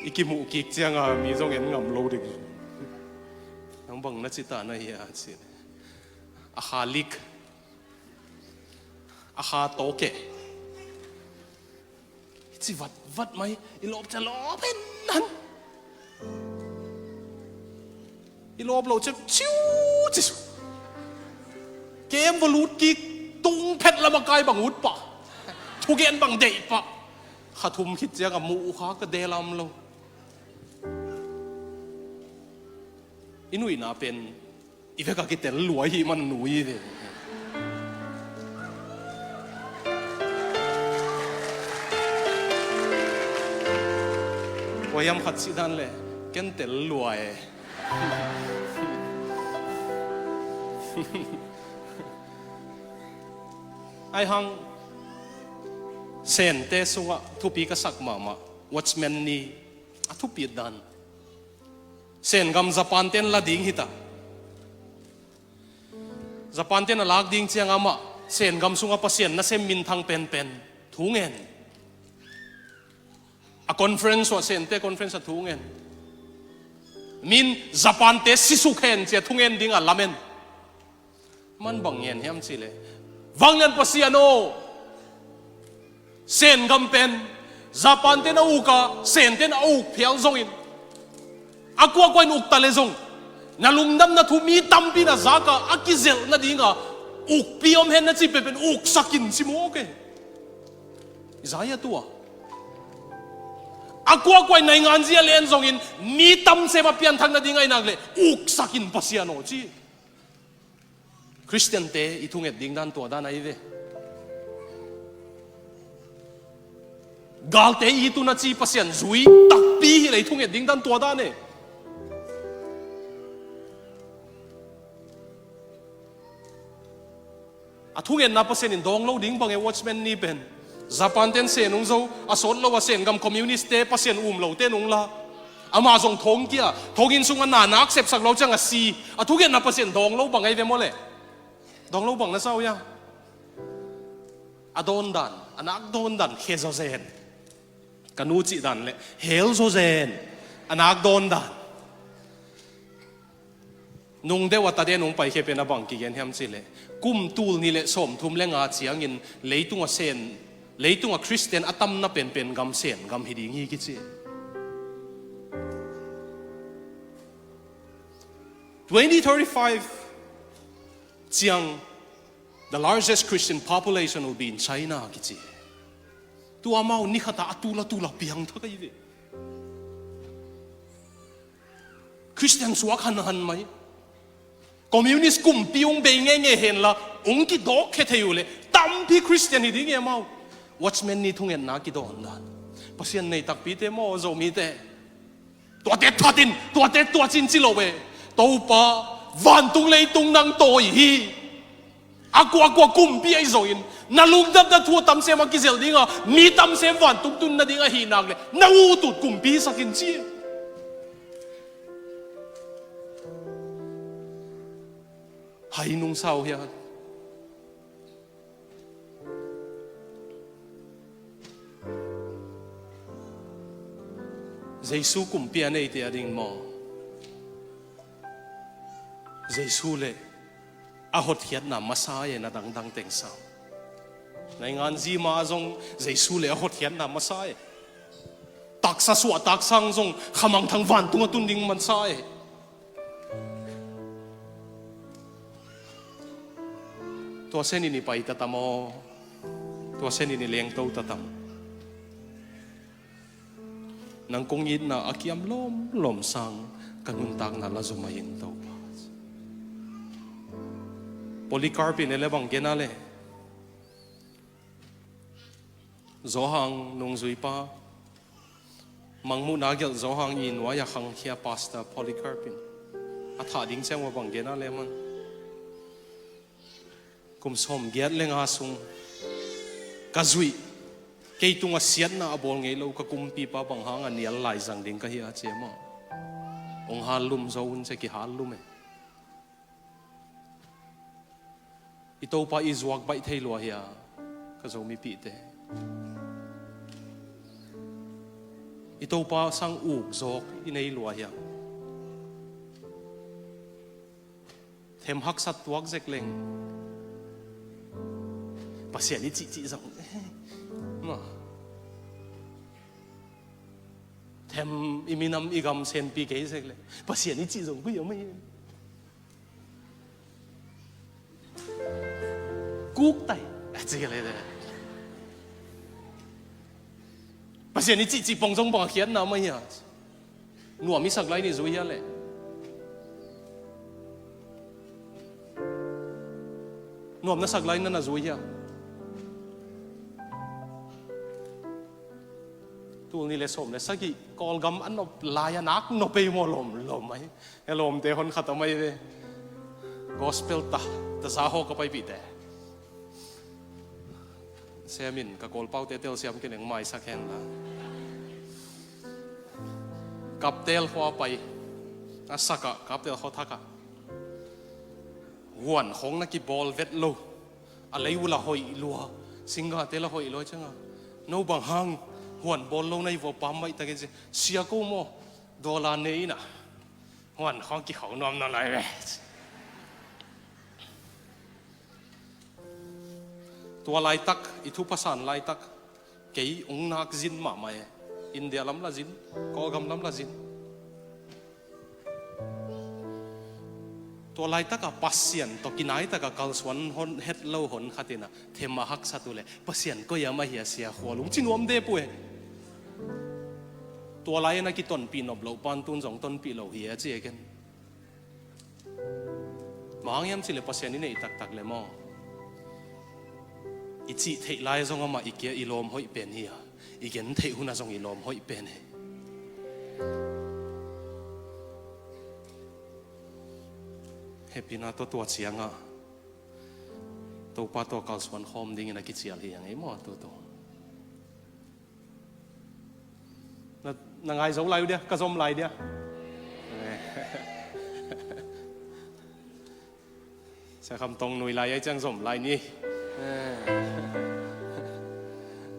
I kimuh kik cianga mi zong en ngam lo ding. Nang bang na ci ta na hi a ci. A kha lik. A kha tawk e. Ci vat vat mai, i lawp cia lawp hen han. I lawp lo cia ciu ci su. Kem va lut kik, tung phet lam a kai bang ut pah. Thugen bang deih pah. Kha thum khit ciang a muh uh kha ka del a om lo. I nuihna pen i vek a kitel lua hi man nui ve. Kua hiam khat cih dan le ken tel lua e. Ai hang Sente sungah thupi ka sak mahmah Watchman Nee a thupi dan. Sen gam Japan ten la ding hita. Japan ten a lak ding ciang amah Sen gam sunga Pasian nasem minthang penpen thu ngen. A conference uh a Sente conference a thu ngen. Min Japan te sisuk hen cia thu ngen ding a lamen. Man bang ngen hiam cih leh, vanglian Pasian aw, Sen gam pen Japan ten a uk a, Sen ten a uk phial zongin, a kuakua in uk ta le zong, na lungdamna thu mi tampi na zak a, a kizelh nadinga ukpi om hen na cih penpen uksak in ci mawk e. Isaiah tua a kuakua in naingan zia len zongin mi tamsem a pianthak nading a i nak leh uksak in Pasian aw ci. Khristiante i thunget ding dan tua dan ahi ve. Galte i tun a ci Pasian zui takpi hi le i thunget ding dan tua dan e. A thungetna Pasian in dawng lo ding bang e Watchman Nee pen. Japan ten Sen hong zo, a sawt lo a Sen gam communist te Pasian um lo ten hong la. Amah zong thong kia, thonginn sungah na nak sepsak lo ciang a si. A thungetna Pasian dawng lo bang ahi ve maw le? Dawng lo bang na sa uh hia? A dawndan, a nak dawndan khe zawzen. Ka nu cih dan le hel zawzen, a nak dawndan. Nung deuh a ta den hong paikhia pen a bang kigen hiam cih leh, kum tul nih le sawmthum le nga ciangin leitung a Sen, leitung a Khristian a tamna penpen gam Sen gam hi ding hi kici. Twenty thirty-five ciang, the largest Christian population will be in China kici. Tua amau ni khat a a tul a tul a piang thak ahi ve. Khristian suak hanhan mai. Communist kumpi hong bei ngeingei henla, hong kidawk khia thei uh leh tampi Khristian hi ding hi amau. Watchman Nee thungetna kidawndan. Pasian nei takpite maw, Zomite? Tuate thatin, tuate tuacin ci lo e. Topa, vantung leitung nang tawi hi. A kuakua kumpi ahi zongin, na lungdamna thu a tamsem a kizel dinga, mi tamsem vantung tun nading ahi nak le, na utut kumpi sakin ci. Hai nung sau hia. Jesu kumpi a neite a ding maw? Jesu le a hotkhiatna masa e, na dangdang teng sau. Naingan zima zong Jesu le a hotkhiatna masa e. Taksa suah taksang zong khamangthang vantung a tun ding masa e. Tua senin i pai tatam aw. Tua senin i lengto tatam. Nang kong itna a kiam lawmlawm sang ka nuntakna la zumai in Topa. Polycarp in ele bang gena le. Johan nungzuipa. Mangmuhna gelh Johan i nuai a khangkhia Pastor Polycarp in a thah ding ciang ua bang gena le man. Kum sawmgiat le nga sung ka zuih, kei tungah siatna a bawl ngei lo ka kumpipa bang hanga nial laizang ding ka hi a, ci e maw? Hong hallum zo un ci e, kihallum e. I Topa i zuak baih thei lua hia, ka Zomipihte? I Topa sang uk zawk i nei lua hia? Them haksat tuak zek leng Pasian i cihcih zong, eh, ma. Them i minam i gam senpi kei zek leng Pasian i cih zong koi a mai. Kuk tai a ci ka le te. Pasian i cihcih pong zong bang a khiatna mai hia? Nuam i sak lai ni zui hia le? Nuam na sak lai na na zui hia? Tul ni le sawm le sagih Kawlgam a nop lai a nak nop ei maw, lawm lawm mai. E lawmte hon khat a mai ve. Gospel ta, ta sa hawk a paipihte. Siamin ka Kawlpaute telsiam kineng maisak hen la. Kaptel khua pai. A sakah, Kaptel khua thakah. Huan khong na kibawl vet lo. A lei uh la hoih lua. Singgate la hoih lua cianga. No bang hang huan bawl lo na i vua pam maih takin sia ko maw. Dollar nei ina. Huan khong kikhau nuam na lai ve. Tua laitak, i thupha san laitak, kei ung nak zin mahmah e. India lam la zin, Kawlgam lam la zin. Tua laitaka Pasian tawh kinaitaka kalsuan hon het lo hon khatina them a haksat uh le Pasian koi a mah hia sia khual ung ci nuam dep uh e. Tua lai-in a kitonpih nop loh pan tun zong tonpih lo hi a ci e ken. Mah hang hiam cih leh Pasian i neih taktak leh maw, i cih theih lai zong amah i kia i lawm hoih pen hi a, i gen theih hunah zong i lawm hoih pen hi. Hehpihna tawh tua ciangah Topa tawh kalsuan khawm dingin a kicial hi a ngei maw, tutu. Na, Na ngai zo lai uh dia, ka zom lai dia. Sia Kham Tong nui lai ai ciang zom lai ni.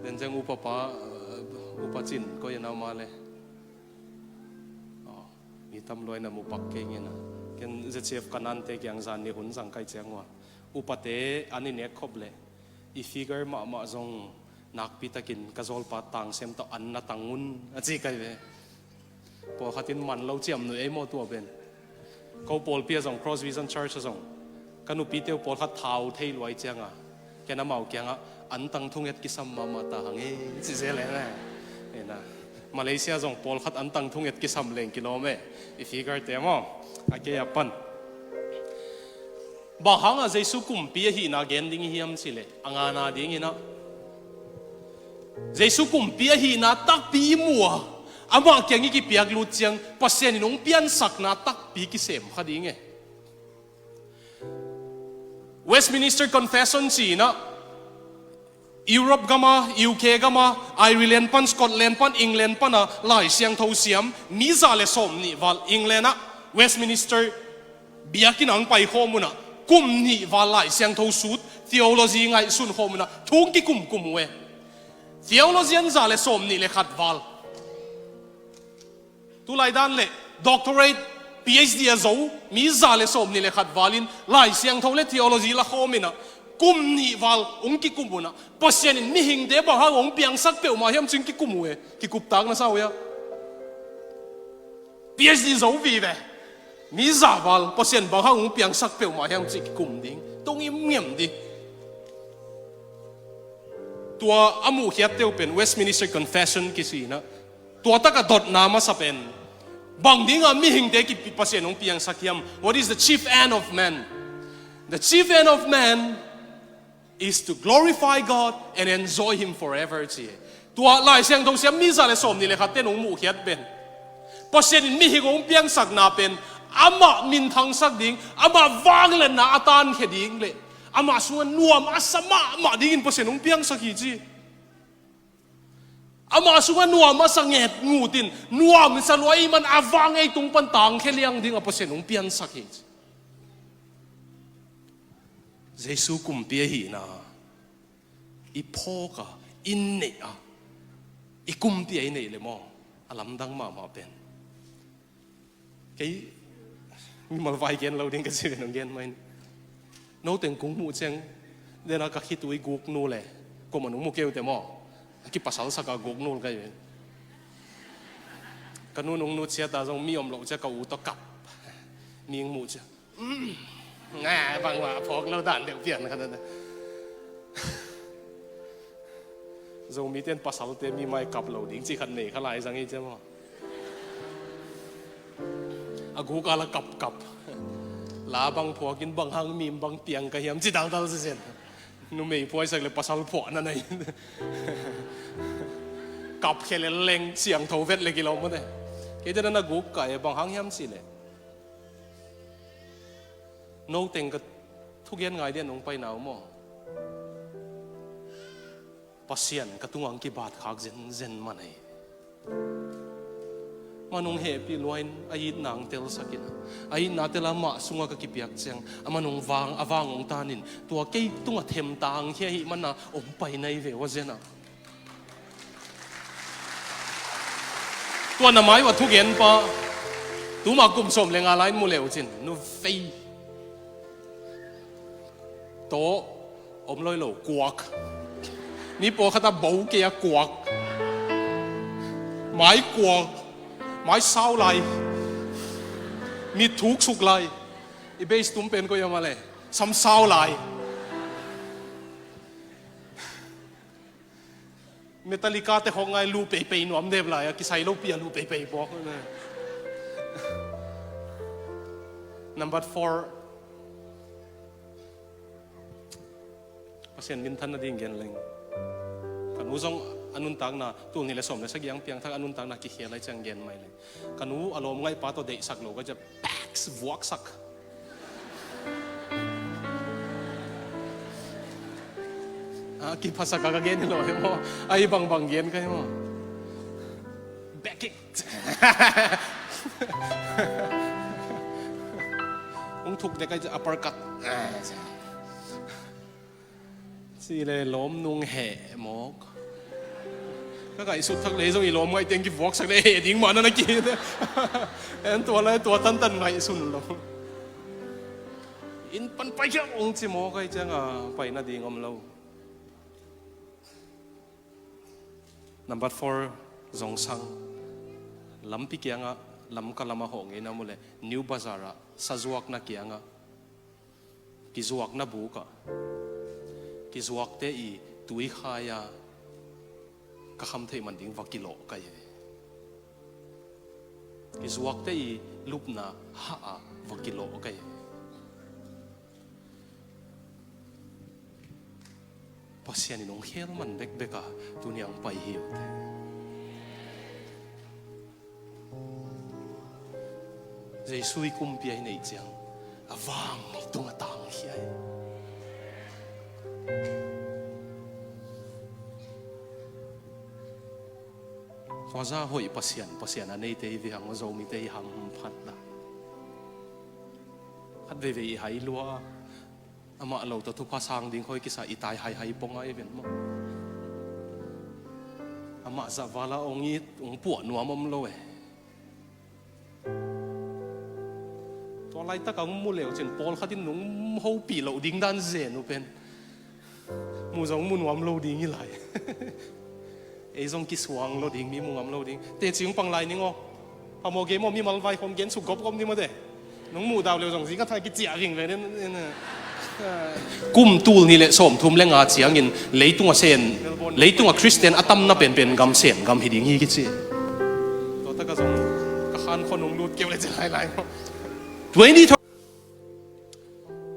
Den ciang upa pa, upa Cin koi a nau ma le. Aw, mi tam luai na mu pak kei ngen a. Ken Z C F ka nante kiang zan ni hun zang kai ciang ua, upate an i nek khop le i figure mahmah zong nakpi takin ka zawlpa tang sem tawh an na tang un a ci kai ve. Pawlkhat in man lo ciam nuih ei maw tua pen. Ko pawlpi a zong, Cross Vision Church a zong, ka nupite uh pawlkhat thau thei luai cianga ken amau kiangah an tang thunget kisam mahmah ta hang e ci zel e na. Ena, Malaysia zong pawlkhat an tang thunget kisam leng kilawm e. I figure te maw, a kei a pan. Bang hangah Jesu kumpi ahihna gen ding i hiam cileh, a ngana dinginah Jesu kumpi ahihna takpi i mu a, amah kiang i kipiak lut ciang Pasian in hong piansakna takpi kisem kha ding e. Westminster Confession ci-inah Europe gama, U K gama, Ireland pan, Scotland pan, England pana Lai Siangtho siam mi za le sawm nih val England ah Westminster biakinn ang pai khawm unah kum nih val Lai Siangtho sut, theology ngaihsun khawm unah thu hong kikumkum uh e. Theologian za le sawm nih le khat val. Tulai dan le doctorate, P H D a zo mi za le sawm nih le khat valin Lai Siangtho le theology la khawm inah kum nih val hong kikum unah Pasian in mihingte bang hang hong piangsak peuhmah hiam cin kikum uh e. Kikuptak na sa uh ia? P H D zo vive. Mi za val Pasian bang hang hong piangsak peuhmah hiam cih kikum ding. Tung im ngiam ding. Tua a muhkhiat teuh pen Westminster Confession kisinah tua taka dotna masa pen bang dingah mihingte kipi Pasian hong piangsak hiam? What is the chief end of man? The chief end of man is to glorify God and enjoy Him forever, ci. Tua Lai Siangtho siam mi za le sawm nih le khat ten hong muhkhiat pen Pasian in mihing hong piangsakna pen amah minthangsak ding, amah vangliatna a tankhia ding le amah sungah nuam a sa mahmah dingin Pasian hong piangsak hi, ci. Amah sungah nuam a sa nget ngutin nuam sa luai man a vang ei tung pan tangkhia liang ding a Pasian hong piansak hi, ci. Jesu kumpi ahihna i phawk a, i neih a, i kumpi a i neih le maw, a lamdang mahmah pen. Kei mimal vai gen lo ding ka ci ve nong gen mai. Noteng kung muh ciang dena ka khitui guk nu le, kuamah nong mu keu te maw, a kipasal saka guk nu le ka hi ve. Ka nu nong nu ciata zong mi om loh ciang ka u tawh kap. Ning muh ciang nga bangmah phawk lo dan deuh pian khat a. Zomite in pasalte mi mai kap lo ding cih khat nei kha lai zang hi ciam aw. A guk a la kapkap. La bang phuakin bang hang mim bang piang ka hiam ci daldal sisen. Numei phuaisak le pasal phuahna nei. Kapkhia le leng siangtho vet le kilawm mate. Keite na na guk ka e bang hang hiam cih le. Noteng ka thugen ngai dian nong paina uh maw? Pasian ka tungah ang kibat khak zenzen man ei. Man hong hehpih luain a itna ang telsakin a itna tela mah sungah ka kipiak ciang a man hong vang a vang hong tanin tua kei tungah themta ang khia hih mana hong pai nai ve ua zenah. Tua na mai ua thugenpa tuma kum sawm le nga lai in mu leu cin nu vei. Tawh om loi lo kuak. Mi pawlkhat a bo kei a kuak. Mai kuak. Mai sau lai. Mi thuk suk lai. I beis tum pen ko ia ma le sam sau lai. Metallica te khawk ngai lu peipei nuam dep lai a kisai lo pi a lu peipei pawk. Number four. Pasian minthan nading gen leng. Ka nu zong a nuntakna tul nih le sawm le sagih ang piangthak a nuntakna kikhia lai ciang gen mai leng. Ka nu a lawm ngaihpa tawh deihsak lo ka ciah paks vuaksak. A kiphasak a ka gen hi lo hi maw? A hi bangbang gen ka hi maw? Back kick. Hong thuk dek ai, uppercut. Ci le lawm nung heh mawk. Ka ngaihsut thak le zong i lawm ngaih teng kivuaksak le heh ding mah na na ki. En tua lai tua tantan ngaihsun lo. Inn pan pai kiak ong ci mawk ai cianga pai nading om lo. Number four, Zongsang. Lampi kiangah, Lamka lamah hawh ngei na mu le, New Bazar ah, sazuakna kiangah, kizuakna bukah, kizuakte i tuikhai-a ka kham theih man ding va kilawh kai. Kizuakte i lupna hah-ah va kilawh kai. Pasian in hong khel man bekbek a tuni ang pai hi uh te. Jesu i kumpi ahi neih ciang a vang i tung a tang hi ai. Tua za hoih Pasian, Pasian a neite i vihang a Zomite i hamphat la. Khat veivei i hai lua. Amah lo tawh thupha sang ding khoi kisa i tai haihai pong a i ven maw? Amah zahvala ong it ong puah nuam om lo e. Tua laitak a ong mu leu cin pawlkhat in nung hopih loh ding dan zen uh pen mu zong mu nuam lo ding i lai. Ei zong kisuang lo ding, mi mu ngam lo ding. Teci ong pang lai ning aw. Phamawh gei maw, mimal vai khong gen suk gawp gawp ni maw te. Nong muh dau leu zong zing a thang kiciah ving ve nen. Kum tul nih le sawmthum le nga ciangin leitung a sen, leitung a Khristian a tamna penpen gam sen gam hi ding hi kici. Tua taka zong ka khan khon ong lut keu le ci lailai maw. Twenty thirty.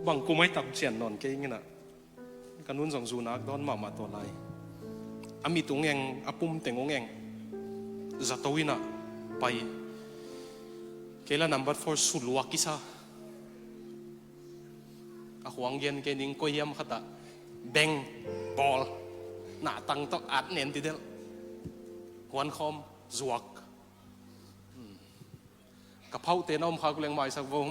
Bang kum ai tam cian nawn kei ngina. Ka nun zong zu nak dawn mahmah tua lai. A mit ung eng, a pum teng ung eng. Zato inn ah pai. Kei la number four suluak kisa. A khuang gen kei ning koi hiam khat ah beng bawl. Nahtang tawh at nen ti delh. Kuan khawm zuak. Ka phauhte na om khak leng maisak vo.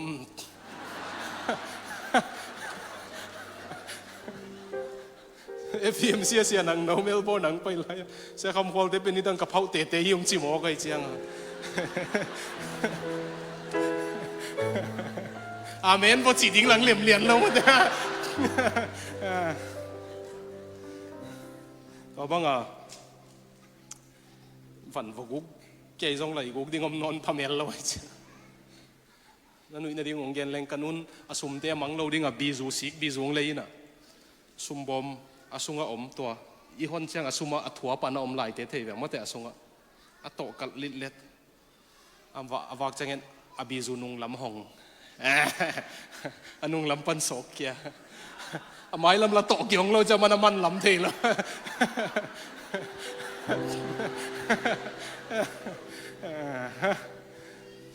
F M C a sia nang no Melbourne nang pai lai. Sia Kham Khualte pen nidang ka phauhtete hi ong ci mawk ai ciang. Amen vo ci ding lang lemlian lo mate. Tua banga van va guk kei zong lai guk ding om nawn phamel lo ai ciang. Na nuih nading ong gen leng ka nun a sumte a mang lo ding a bizu sik bizu ong lei ina. Sumbawm a sungah om tua. I hon ciang a sumah a thuapa na om laite thei veng mawte a sungah. A tawh kalh litlet. A vak ciangin a bizu nunglam hong. A nunglam pan sawk kia. A mailam la tawh kihong lo ciang man a manlam thei lo.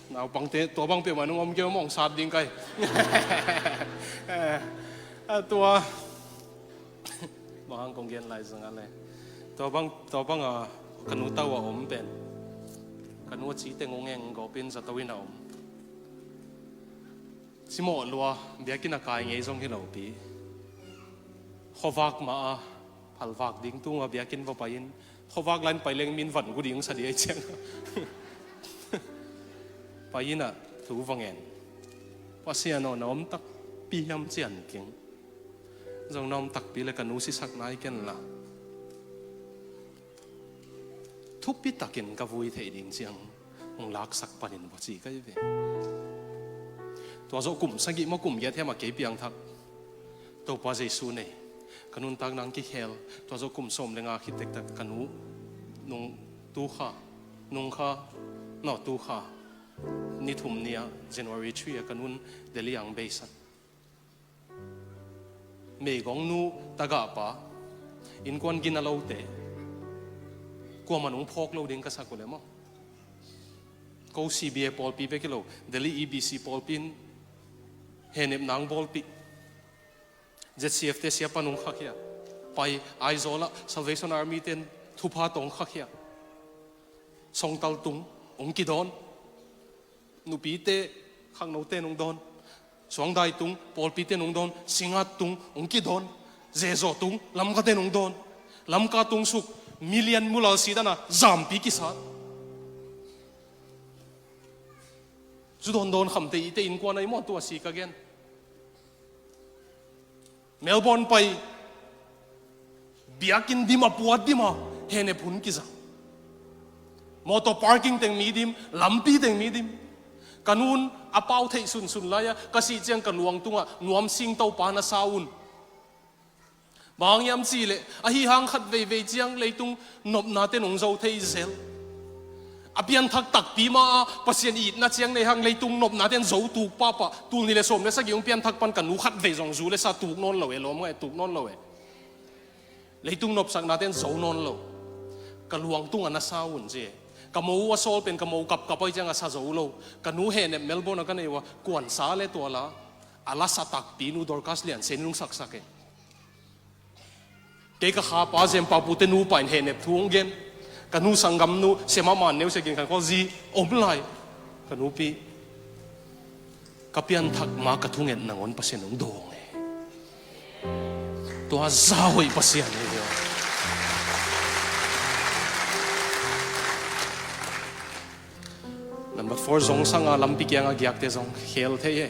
Naupangte tua bang peuhmah nung om kei mawng sat ding kai. A tua bang hang kong gen lai zanga le tua bang tua bang a ka nu tau a om pen ka nu a ci teng ung eng gawpin zato in a om. Cimawh lua biakinn a kai ngei zong hi lopi. Khuavak mah a phalvak ding tunga biakinn va pai in khuavak lain pai leng min van gu ding sa di ai ciang. Pai ina thu va ngen. Pasian aw na om takpi hiam cian king. Zong na om takpi le ka nu sisak nai ken la. Thupi takin ka vui theih ding ciang hong laksak panin va ci ka hi ve. Tua zawh kum sagih maw kum giat hiam a kei piangthak Topa Jesu nei ka nuntak nang kikhel. Tua zawh kum sawm le nga khit tektak ka nu nung tu kha nung kha naw tu kha ni thum ni a January three a ka nun Delhi ang beisak. Meigong nu tagahpa innkuan gina lote kuamah nung phawk lo ding ka sak uh le maw? Ko C B A pawlpi bek hi lo Delhi E B C pawlpi in henep nang bawlpih. Z C F te siapa nung khakhia pai Aizawl ah Salvation Army ten thupha tawng khakhia. Songtal tung hong kidawn. Nupite, khangnote in hong dawn. Suangdai tung pawlpite in hong dawn. Singat tung hong kidawn. Zezaw tung Lamkate in hong dawn. Lamka tung suk million mulal si dana zampi kisat. Zu dawndawn khamte ite innkuan ahi maw, tua si ka gen. Melbourne pai, biakinn dim a, puat dim a, hehnep hun kizang. Motor parking teng mi dim, lampi teng mi dim. Ka nun a pau theih sunsun lai-a, ka sih ciang ka luang tungah nuam singto pa na sa un. Bang hang hiam cihleh, ahi hang khat veivei ciang leitung nopnate in hong zo thei zel. A pianthak takpi mah a, Pasian itna ciang nei hang leitung nopnate in zo tuk pahpah. Tul nih le sawm le sagih hong pianthak pan ka nu khat vei zong zu le sa tuk nawn lo e, lawm ngai, tuk nawn lo e. Leitung nopsaknate in zo nawn lo. Ka luang tungah na sa un ci e. Ka mo uh a sawl pen ka mo kapkap ahi ciangah sa zo lo. Ka nu hehnep Melbourne ah ka nei uh a, kuansa le tua la, a lasa takpi nu Dorcas Lian Sen in hong saksak e. Kei ka khapa Zem Pau Pu te nupa in hehnep thu hong gen. Ka nu sanggamnu Sema Man Neu Sia Gin Khan Khual zi om lai. Ka nupi, ka pianthak ma ka thunget nangawn Pasian hong dawng e. Tua zah hoih Pasian hi ve. Number four, zong sanga lampi kianga giakte zong khel thei e.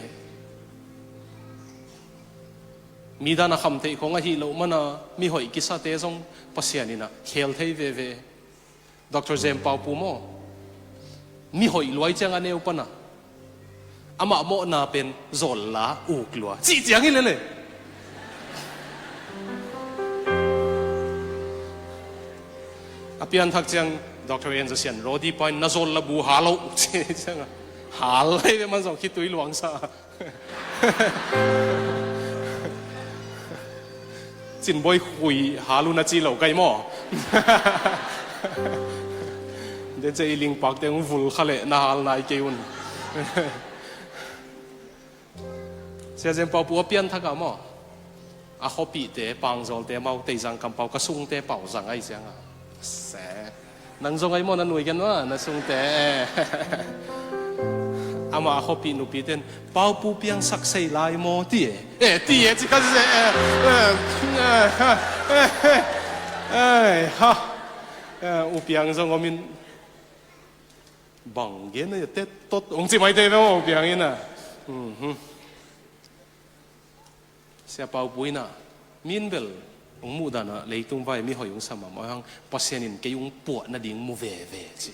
Mi dan a khamtheih khong ahih loh mana mihoih kisate zong Pasian in a khel thei veve. Doctor Zem Pau Pu maw, mihoih luai ciang a neu pana amah mawhna pen zawl la uk lua cih ciang hi lele. A pianthak ciang Doctor Enzo Sian Rodi pa in na zawl la bu hal lo cih ciang a hal lei ve, man zong khitui luangsa. Cinbawi khui hal un a ci lo kai maw? Den cia i lingpakte hong vul kha leh na hal nai kei un. Sia Zem Pau Pu a pianthak ah maw, a khuapihte Pangzawlte mau, Teizang kampau, ka sungte Pauzang ahi cianga se. Nang zong ahi maw, na nuai gen maw, na sungte. Amah a khuapih nupite in, Pau Pu piangsak sei lai maw, ti e. Eh, ti e, ci kha se, eh, eh, eh, eh, ha. Eh, U Piang zong om in, bang gen a tet tot, hong ci mai te ve maw, U Piang in a. Mhm. Sia Pau Pu in a, min bel hong muh dan a leitung vai mihoih hong sa mahmah hang, Pasian in kei hong puah nading mu veve ci.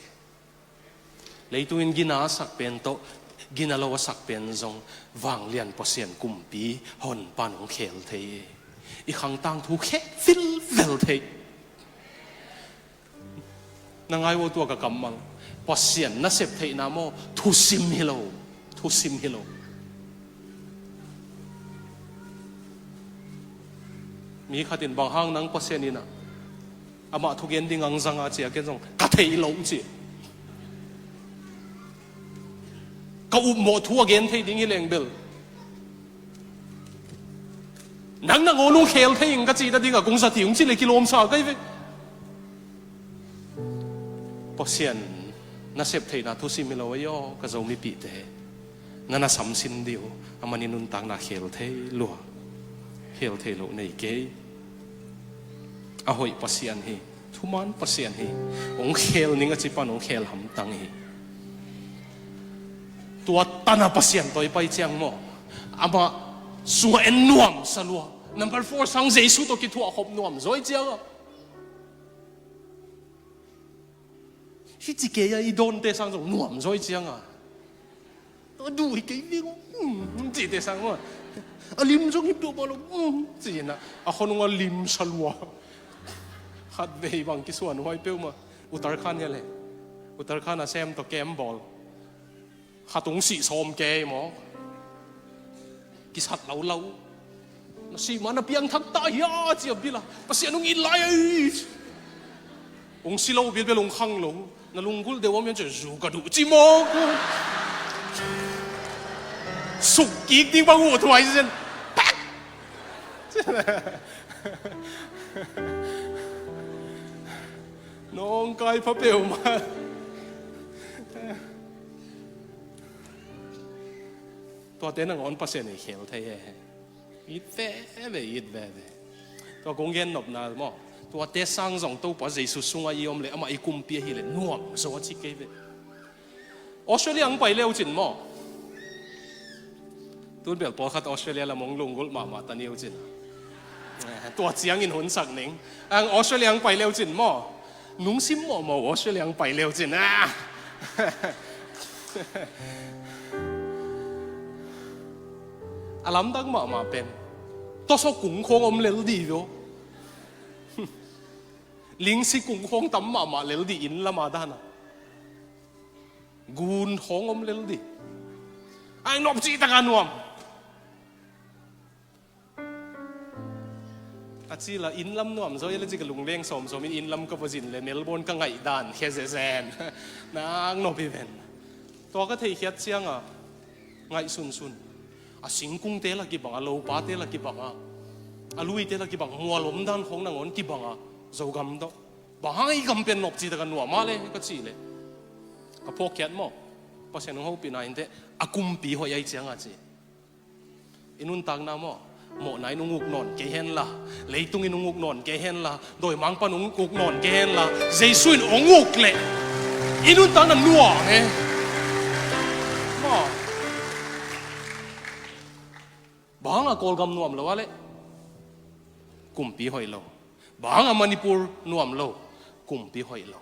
Leitung in gina a sak pen tawh, gina lo a sak pen zong, vanglian Pasian kumpi Honpa in hong khel thei. I khang tangthu khel vilvel thei. Na ngai uh a, tua ka kammal, Pasian nasep theihna maw, thusim hi lo, thusim hi lo. Mi khat in, bang hang nang Pasian in a, amah thugen ding ang zanga, ci a, ken zong ka thei lo ci. Ka upmawh thu a gen thei ding hi leng bel, nang nangawn hong khel thei ing ka cih nading a kong zat hi ung ci le kilawmsa kai ve. Pasian nasep theihna thusim hi lo ahi aw, ka Zomipihte. Na na samsin dih uh, a manin nuntakna khel thei lua. Khel thei loh nei kei. A hoih Pasian hi. Thuman Pasian hi. Hong khel ning a ci pan hong khel hamtang hi. Tua tana Pasian tawi pai ciang maw, amah sungah en nuamsa lua. Number four sang Jesu tawh kithuah khop nuam zaw i ciang a. Hih ci kei a i dawnte sang zong nuam zaw i ciang a. A duh hi kei ding, um, cihte sang maw. A lim zong hi peuhmah lo, um, ci-in a, a khonung a limsa lua. Khat vei bang kisuan huai peuhmah. Uttarakhand hi a le. Uttarakhand a sem tawh camp bawl. Khat hong sih sawm kei maw. Kisat lo lo. Na sih ma na piangthak ta hia, ci a bil a. Pasian hong it lai a i. Hong si lo bilbel hong khang lo. Na lunggulh deuh om hian ci a, zu ka duh ci mawk. Suk kik ding bang uh thuai zen. Pak! Nawngkai pha peuhmah. Tuate nangawn Pasian in khel thei hi. It veve, it veve. Tua kong gen nopna maw, tuate sang zong Topa Jesu sungah i om leh, amah i kumpi ahih leh nuam zaw a ci kei ve. Australia hong pai leucin maw, tun bel pawlkhat Australia lam hong lunggulh mahmah ta ni uh cin. Tua ciangin hunsak ning. Ang Australia hong pai leucin maw, nungsim mawhmawh uh Australia hong pai leucin. Ah! A lamdang mahmah pen, tawsaw kung khawng om lel dih vio. Lingsi kung khawng tam mahmah lel dih inn lama dana. Gun khawng om lel dih. Ai nop cih taka nuam a ci la, inn lam nuam zaw i la ci ka lungleng sawmsawm in, inn lam ka va zin le Melbourne ka ngaih dan khia zezen. Nang nop hi ven. Tua ka theihkhiat cianga ngaih sunsun. A singkungte la kibanga, lopate la kibanga, a luite la kibang, mual omdan khawng nangawn kibanga, Zogam tawh. Bang hang i gam pen nop cih taka nuam a le ka cih leh, ka phawkkhiat maw, Pasian hong hopihna inteh, a kumpi hoih ai cianga ci. I nuntakna maw, mawhna in hong uk nawn kei henla, leitung in hong uk nawn kei henla, dawimangpa'n hong uk nawn kei henla, Jesu in hong uk leh i nuntakna nuam e. Maw, bang hanga Kawlgam nuam lo a leh, kumpi hoih lo. Bang hanga Manipur nuam lo, kumpi hoih lo.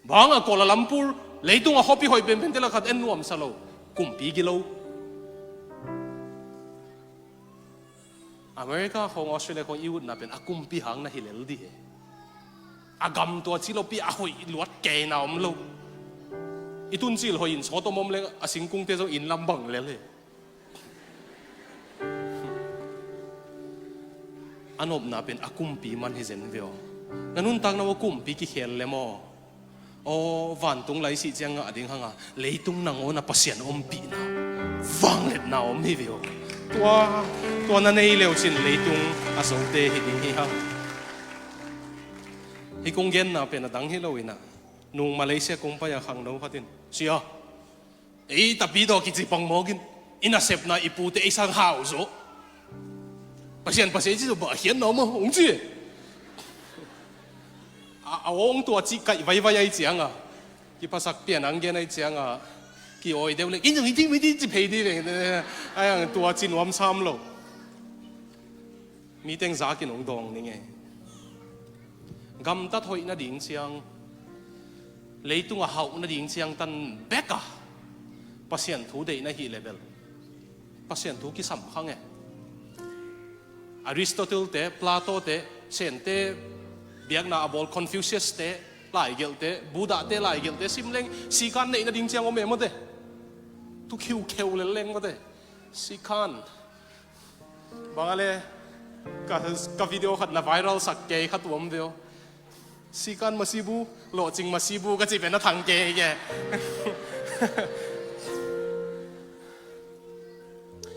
Bang hanga Kuala Lumpur, leitung a khuapi hoih penpente lakah en nuamsa lo, kumpi gilo. America khawng, Australia khawng i utna pen a kumpi hang na hi lel dih e. A gam tua ci lopi a hoih luat keina om lo. I tuncil hoih in sawt om om leng a singkungte zong inn lam bang lel e. A nopna pen a kumpi man hi zen ve aw. Na nuntakna uh a kumpi kikhel lem aw. Aw, vantung lai sih ciang ngah ding hanga, leitung nangawn a Pasian ompihna, vangliatna om hi ve aw. Tua, tua na nei leucin leitung a zote hi ding hi hang. Hih kong genna pen a dang hi lo inah, nung Malaysia kong pai a khangno khat in, "Sia, ei tapidaw kici pang mawk in, i nasepna i pute ei sang hau zaw. Pasian, Pasian ci zaw, bah khiatna om a," hong ci. A, a awng tua cih kaih vaivai ai cianga, kiphasak pian ang gen ai cianga, ki-awi deuh le, "Kin zong i ting mi ti ci phei di leng," ai ang tua ci nuam sam lo. Mi teng zakin hong dawng ning e. Gamtat hoih nading ciang, leitung a hauh nading ciang tan bek a Pasian thu deih na hih leh bel, Pasian thu kisam khang e. Aristotle te, Plato te, Sente biakna a bawl Confucius te laigelhte, Buddha te laigelhte sim leng, sikan neih nading ciang om e mawte. Tu khiukheu lel leng mawte. Sikan. Bang a le, ka, ka video khat na viral sak kei kha tuam veo. Sikan masibu, lawhcing masibu ka cih pen a thang kei ke.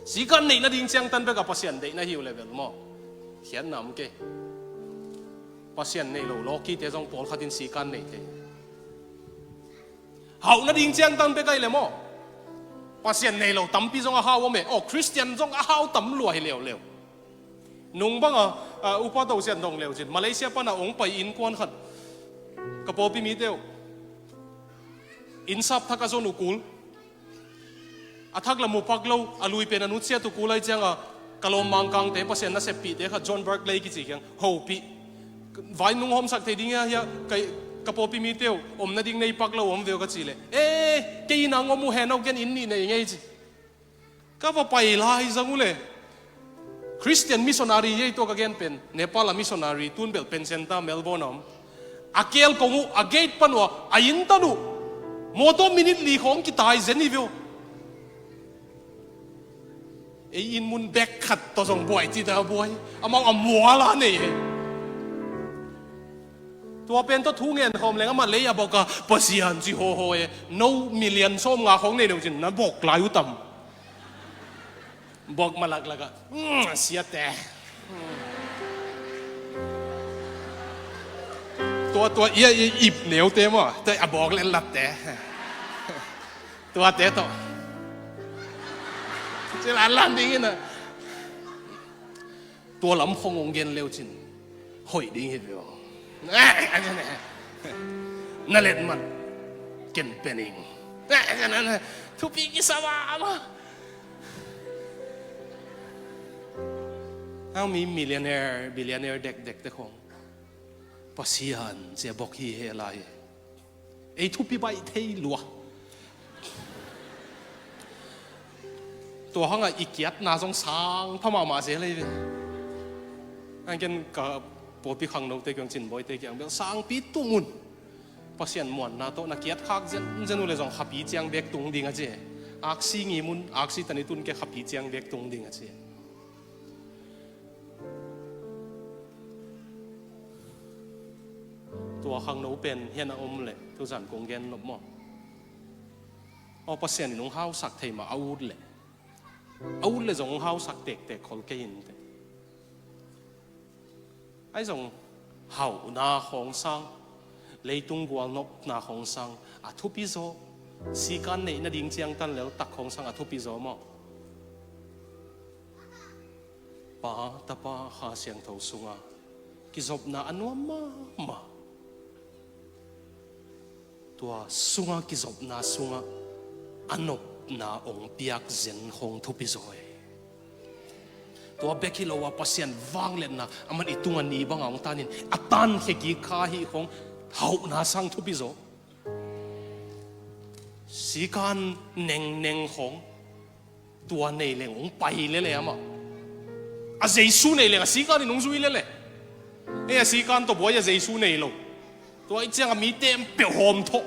Sikan neih nading ciang tan bek a Pasian deih na hi uh leh bel maw, khiatna om kei. Pasian nei lo lawkite zong pawlkhat in sikan nei thei. Hauh nading ciang tan bek ai le maw, Pasian nei lo tampi zong a hau om e. Aw, Khristian zong a hau tam lua hi leuleu. Nung banga, a, Upa Tosian dong leucin Malaysia pana hong pai innkuan khat, ka pawlpi mite uh, innsap thak a zon uh kul, a thak la mu pak lo, a lui pen a nutsiat uh kul ai cianga, ka lawm Mangkangte, Pasian naseppihte khat, John Barclay kici kiang hopih. Vai nung hawmsak thei ding hia, hia, ka, ka pawlpi mite uh, om nading nei pak lo om veo ka cih leh, "E, kei inn ah hong om uh hen, hong gen inn nih nei ngei," ci. Ka va pai lai zang uh leh, Khristian missionary ei, tua ka gen pen Nepal a missionary, tun bel Pencenta, Melbourne a om. A keel kong uh, a gate pan uh a, a inn tan uh, mawtaw minute li khawng kitai zen hi veo. Ei inn mun bek khat tawh zong buai cih ta buai. Amau a mual a nei hi. Tua pen tawh thu ngen khawm leng amah lei a bawk a, "Pasian ci hawhaw e, no million sawmnga khawng nei lo cin na bawk lai uh tam?" Bawk malak lak a, "Mm, siate." Tua, tua, ia, ia, ip neute maw, tua a bawk le latte. Tuate tawh. Sila lan ding in a. Tua lam khong ong gen leu cin hoih ding hi ve aw. Na let man ken pening. Thupi kisa mah mah. Hang mi millionaire, billionaire dekdek te khong Pasian cia bok hi he lai. Ei thupi baih thei lua. Tua hangah i kiatna zong sang pha mahmah zel ei ve. Hang ken ka pawlpi khangnote kiang cin bawite kiang bel sangpi tung un. Pasian muanna tawh na kiat khak zenzen uh le zong khapi ciang bek tung ding a ci. Aksi ngim un, aksi tani tun ke khapi ciang bek tung ding a ci. Tua khangno pen hian a om leh tuzan kong gen nop maw? Aw, Pasian in hong hausak thei mah a ut leh, a ut leh zong hong hausak tektek khol kei in teh. Ai zong hauhna khawng sang, leitung gualnopna khawng sang a thupi zaw. Sikan neih nading ciangtan leltak khawng sang a thupi zaw maw? Pa, Tapa, Kha Siangtho sunga kizopna a nuam mahmah. Tua sunga kizopna sungah a nopna ong piak zen khong thupi zaw e. Tua bek hi lo a Pasian vangliatna aman i tunga ni banga ong tanin a tankhia kik kha hi khong hauhna sang thupi zaw. Sikan nengneng khong tua nei leng ong pai lele amah. A Jesu nei leng a sikan in ong zui lele. Ei a sikan tawh buai a Jesu nei lo. Tua i ciang a mi tem peuh hawm thawh.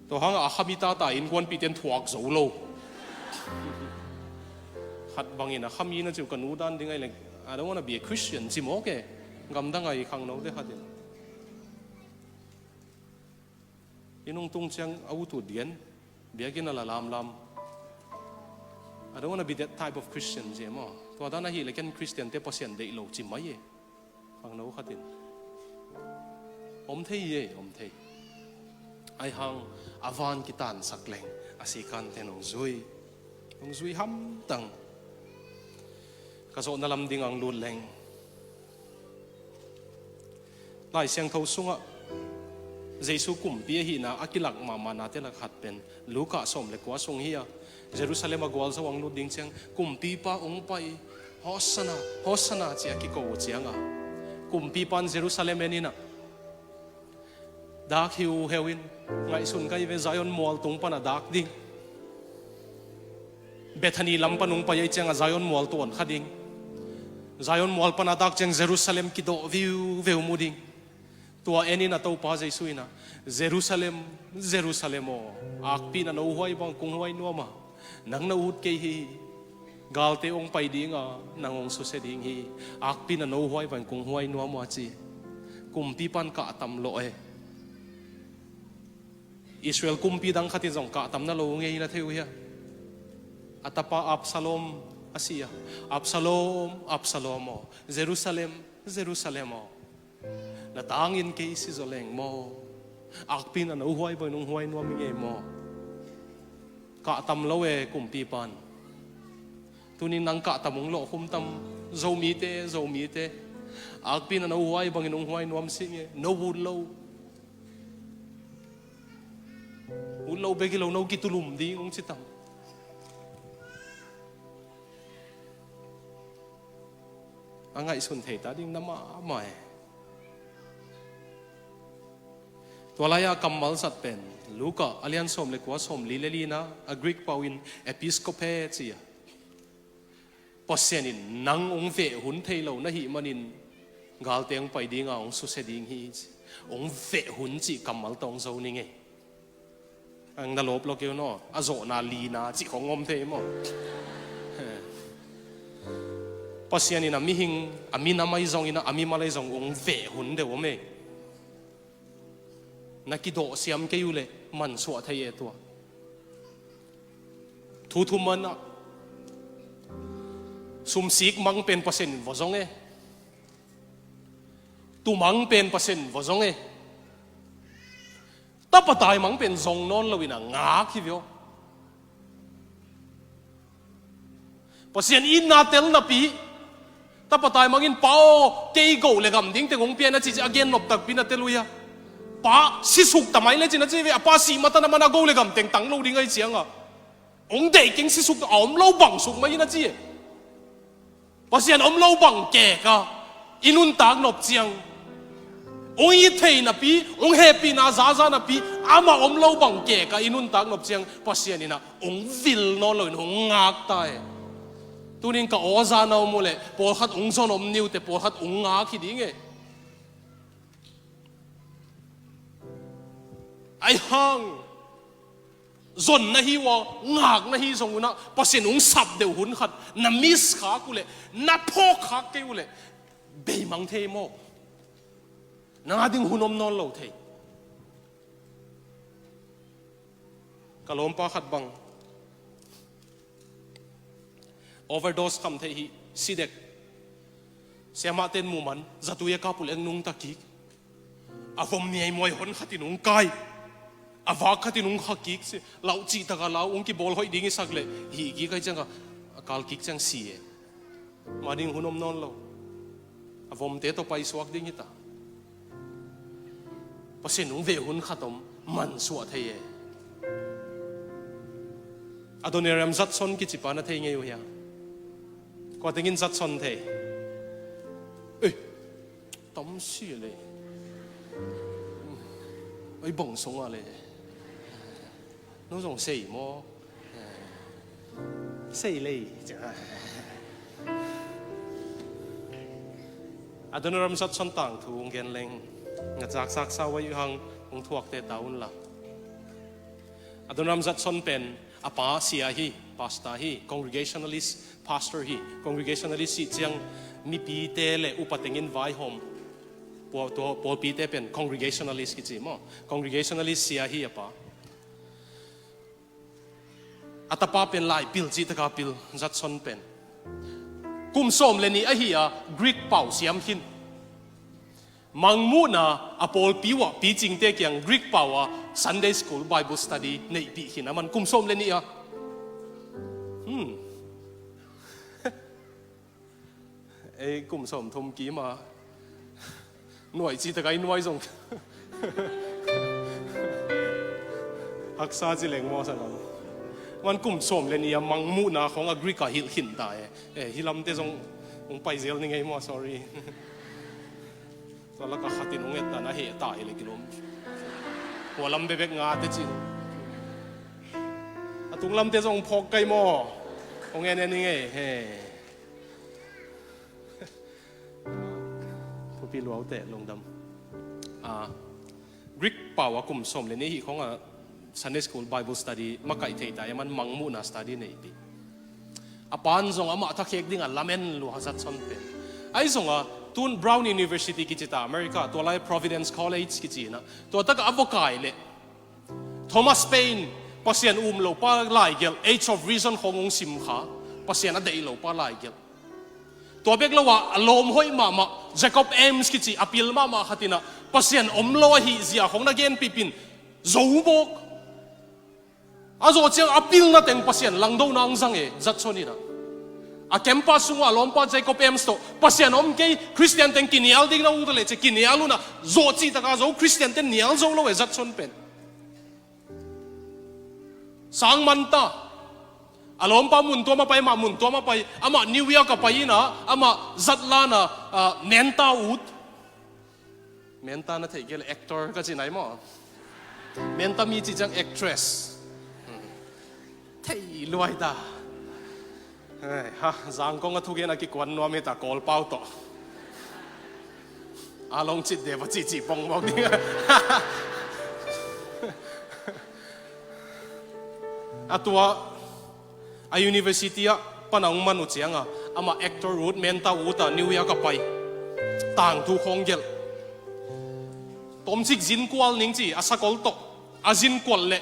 Tua hangah a khami tata innkuanpihte in thuak zo lo. Khat bangin a khami na ciu ka nu dan ding ai leng, "I don't wanna be a Christian," ci mawk e. Gamdang ai khangnote khat in. Inn hong tung ciang a ut ut gen, biakinn a la lamlam. "I don't wanna be that type of Christian," ci e maw. Tua dan ahih leh ken Christian te Pasian deih lo ci mai e. Khangno khat in. Om thei e, om thei. Ai hang a van kitansak leng a sikan ten hong zui. Hong zui hamtang. Ka zawhna lam ding ang lut leng. Lai Siangtho sungah Jesu kumpi ahihna a kilak mahmahna te lak khat pen Luka sawm le kua sung hi a, Jerusalem a gualzo ang lut ding ciang kumpipa ong pai, "Hosanna, Hosanna," ci a kiko uh cianga kumpipan Jerusalem en inah, "Dak hiuheu in, ngaihsun ka hi ve, Zion mual tung pana dak ding. Bethany lam pan ong pai ai cianga Zion mual tuan kha ding. Zion mual pana dak ciang Jerusalem kidawh viuveu mu ding." Tua en inah Topa Jesu inah, "Jerusalem, Jerusalem aw, akpi na no huai bang kong huai nuam a, nang na ut kei hi. Galte ong pai dinga nang ong susia ding hi. Akpi na no huai bang kong huai nuam a," ci. Kumpipan kahtam lawh e. Israel kumpi dang khatin zong kahtam na lo ngei na thei uh hia? A tapa Absalom a si a, "Absalom, Absalom aw, Jerusalem, Jerusalem aw, na tangin kei si zaw leng maw, akpi na no huai bang nong huai nuam i ngei maw?" Kahtam lo e kumpipan. Tunin nang kahtam ong lawh khum tam, Zomite, Zomite. Akpi na no huai bangin ong huai nuam si nge, no ut lo. Ut lo bek hi lo, no kitulum ding ong ci tam. A ngaihsun thei ta ding na mahmah e. Tua lai-a kammal zat pen Luka a lian sawm le kua, sawm li le lina, a Greek pau in episkope ci a. Pasian in nang ong veh hun thei lo na hih manin galte ong pai dinga ong susia ding hi ci. Ong veh hun cih kammal tawh ong zo ni ngei. Ang na lawp lo keu naw, a zawhna lina cih khong om thei maw? Pasian in a mihing, a minam ahi zongin a, a mimal ahi zong ong veh hun deuh om e. Na kidawh siam kei uh leh mansuah thei e tua. Thu thum manah sumsik mang pen Pasian in va zong e. Tumang pen Pasian in va zong e. Tapa taimang pen zong nawn loin a ngak hi ve aw. Pasian itna tel napi, tapa taimangin, "Pa aw, kei go le gam ding teng hong pia in," a ci ci a gen nop takpi na tel uh hia? Pa sisuk ta mai le cin a ci ve, a pa sih matan a man a go le gam teng tang lo ding ahi cianga, hong deih keng sisuk ta, a om lo bang suk mai in a ci e. Pasian om lo bang keka i nuntak nop ciang, hong it thei napi, hong hehpihna zaza napi, amah om lo bang keka i nuntak nop ciang, Pasian in ah hong vil nawn loin hong ngak ta e. Tunin ka aw za na om uh leh pawlkhat hong zon om ni uh teh, pawlkhat hong ngak hi ding e. Ahi hang zon na hi uh a, ngak na hi zong un ah, Pasian hong sap deuh hun khat na miss khak uh leh, na phawk khak kei uh leh, beimang thei maw? Nang a ding hun om nawn lo thei. Ka lawmpa khat bang overdose kham thei hi, si dek. Siamahte in muh man, zatui a kap uh leh hong nungta kik. A vom niaimuai hon khatin hong kai. A vak khatin hong kha kik si. Lau cih taka lau, hong kibawl hoih ding i sak leh, hih kik ahi cianga, a kal kik ciang si e. Mah ding hun om nawn lo. A vomte tawh paisuak ding hi ta. Pasian hong veh hun khat om, mansuah thei e. Adoniram Judson kici pa na thei ngei uh hia? Kua tengin Judson thei? Ei, tam si le. Ei, bang sung a le. No zong sei maw? Sei lei. Adoniram Judson tangthu hong gen leng, nga zaksak sa uh ahi hang hong thuakte ta un la. Adoniram Judson pen a pa sia hi, pastor hi, congregationalist pastor hi. Congregationalist cih ciang mipite le upa tengin vaihawm. Paw-, tua pawlpite pen congregationalist kici maw? Congregationalist sia hi a pa. A tapa pen lai pil cih taka pil, Judson pen. Kum sawm le nih ahi a Greek pau siam khin. Mangmuhna a pawlpi uh ah picingte kiang Greek pau a Sunday school, Bible study neihpih khin a man, kum sawm le nih a. Hmm. Ei kum sawm thum kim a nuai cih taka i nuai zong haksa ci leng maw sa lam. Man kum sawm le nih a Mangmuhna khawng a Greek a hilh khin ta e. Eh, hih lamte zong hong pai zel ni ngei maw, sorry. Tua laka khatin hong et dan a heh ta hi le kilawm. Hua lam bekbek ngate cin. A tung lamte zong phawk kai maw? Hong en en ni ngei. He. Thupi luaute lungdam. Ah, Greek pau a kum sawm le nih hih khawng a Sunday school Bible study makaih thei ta, a man Mangmuhna study neihpih. A pan zong amah thakhek dingah lamen lua, Judson pen. Ahi zongah tun Brown University kici ta America, tua lai Providence College kici inah, tua takah a va kai leh Thomas Paine, Pasian um lo pa laigelh, Age of Reason khawng hong sim kha, Pasian a deih lo pa laigelh. Tua bek lo ah a lawm hoih mahmah Jacob Eames kici a pil mahmah khat inah Pasian om lo ahih zia khawng na genpihpih in zo mawk. A zawh ciang a pilna teng Pasian langdona hong zang e, Judson inah. A campus sungah a lawmpa Jacob Eames tawh, Pasian om kei, Khristian teng kinial ding na ut leh ci kinial unah, zawh cih taka zo, Khristian ten nial zo lo e, Judson pen. Sang man ta. A lawmpa mun tuam a pai, amah mun tuam a pai, amah New York a pai inah, amah zatlan a, ah, Menta ut. Menta na theih kei leh actor ka ci nai maw? Menta mi cih ciang actress. Hmm. Thei luai ta. Hei, ha, Zangkong a thugen a kikuan nuam hi ta, Kawlpau tawh. A long cit de va cihcih pong mawk ding. A tua a university ah pan a hong man uh cianga, amah actor ut, Menta ut a New York a pai. Tangthu khawng gelh. Tomcik zin kual ning ci, a sakol tawh a zin kual leh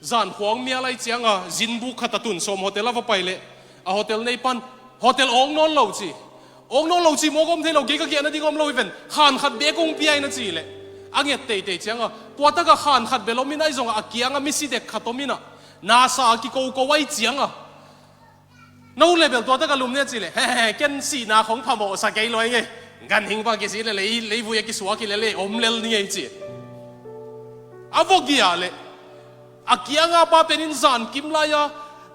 zan khuang mial ahi cianga, zinbuk khat a tun sawm hotel a va pai leh, a hotel nei pan, hotel awng nawn lo ci. Awng nawn lo ci mawk om thei lo, kei ka giahna ding om lo hi ven, khan khat bek hong pia in a ci leh, a nget teitei cianga, tua taka khan khat bel om in ahi zongah a kianga misi dek khat om inah, nasa a kikoko ahi cianga, No le bel tua tak a lum ni a cih leh, he he, ken sihna khong phamawhsa kei lua ing ei. Ganhing bang kisi leh lei, leivui a kisuak hi leh lei om lel ni ei ci. A vua gia leh a kianga pa pen in zankim lai-a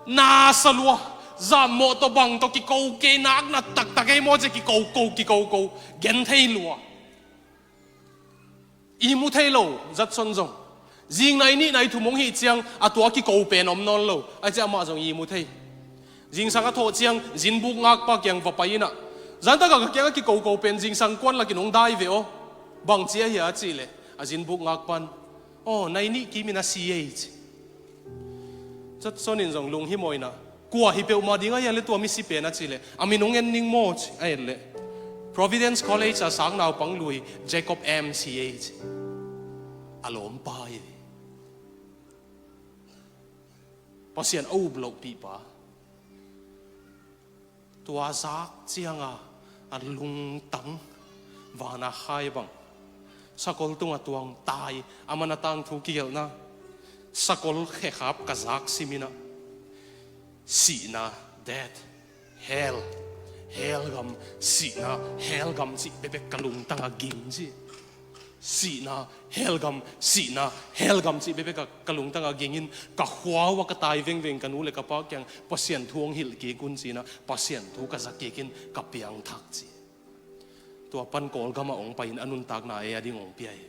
nasa lua, zanmawh tawh bang tawh kiko kei, nakna taktak ei maw ci, kikoko, kikoko, gen thei lua. I mu thei lo, Judson zong. Zing nai nih nai thum hong hih ciang a tua kiko pen om nawn lo. A ciah amah zong i mu thei. Zingsang a thawh ciang zinbuk ngakpa kiang va pai in ah, zantak a ka kiang a kikoko pen zingsang kuan lakin hong dai ve aw. Bang ci a hia a cih leh a zinbuk ngakpan, aw, nai nih kim in a si ei ci. Judson in zong lunghimawh in ah, kua hi peuhmah ding a hia le tua misi pen a cih leh, a min hong en ning maw ci a et leh, Providence College a sang naupang lui Jacob M ci ei ci. A lawmpa hi. Pasian a up lohpihpa. Tua zak cianga a lungtang vana khai bang, sakol tunga tuang tai, a man a tangthu kigelhna, sakol khekhap ka zak simin ah, sihna, death, hell, hell gam, sihna, hell gam cih bekbek ka lungtang a ging ci. Sihna, hell gam, sihna, hell gam cih bekbek ka, ka lungtang a gingin, ka khua uh a ka tai vengveng ka nu le ka pa kiang Pasian thu hong hilh kik un ci-in ah, Pasian thu ka za kikin ka piangthak ci. Tua pan Kawlgam ah hong pai-in a nuntakna ei a ding hong pia hi.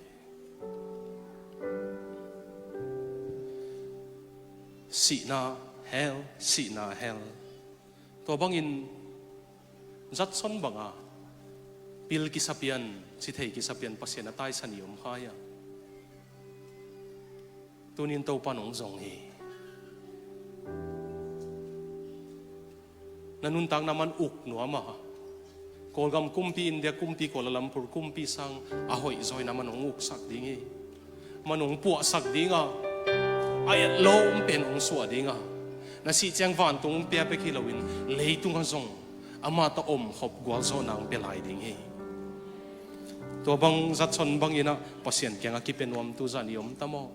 Sihna, hell, sihna, hell. Tua bangin Judson banga pil kisapian, cithei kisapian Pasian a taisan i om khai a, tunin Topan hong zong hi. Na nuntakna man uk nuam a, Kawlgam kumpi, India kumpi, Kuala Lumpur kumpi sang a hoih zaw in a man hong uksak ding hi. Man hong puahsak ding a, a etlawm pen hong suah ding a, na sih ciang vantung hong pia bek hi loin leitungah zong amah tawh omkhop gualzawhna hong pia lai ding hi. Tua bang Judson bangin ah Pasian kiangah kipia nuam tu zan i om ta maw?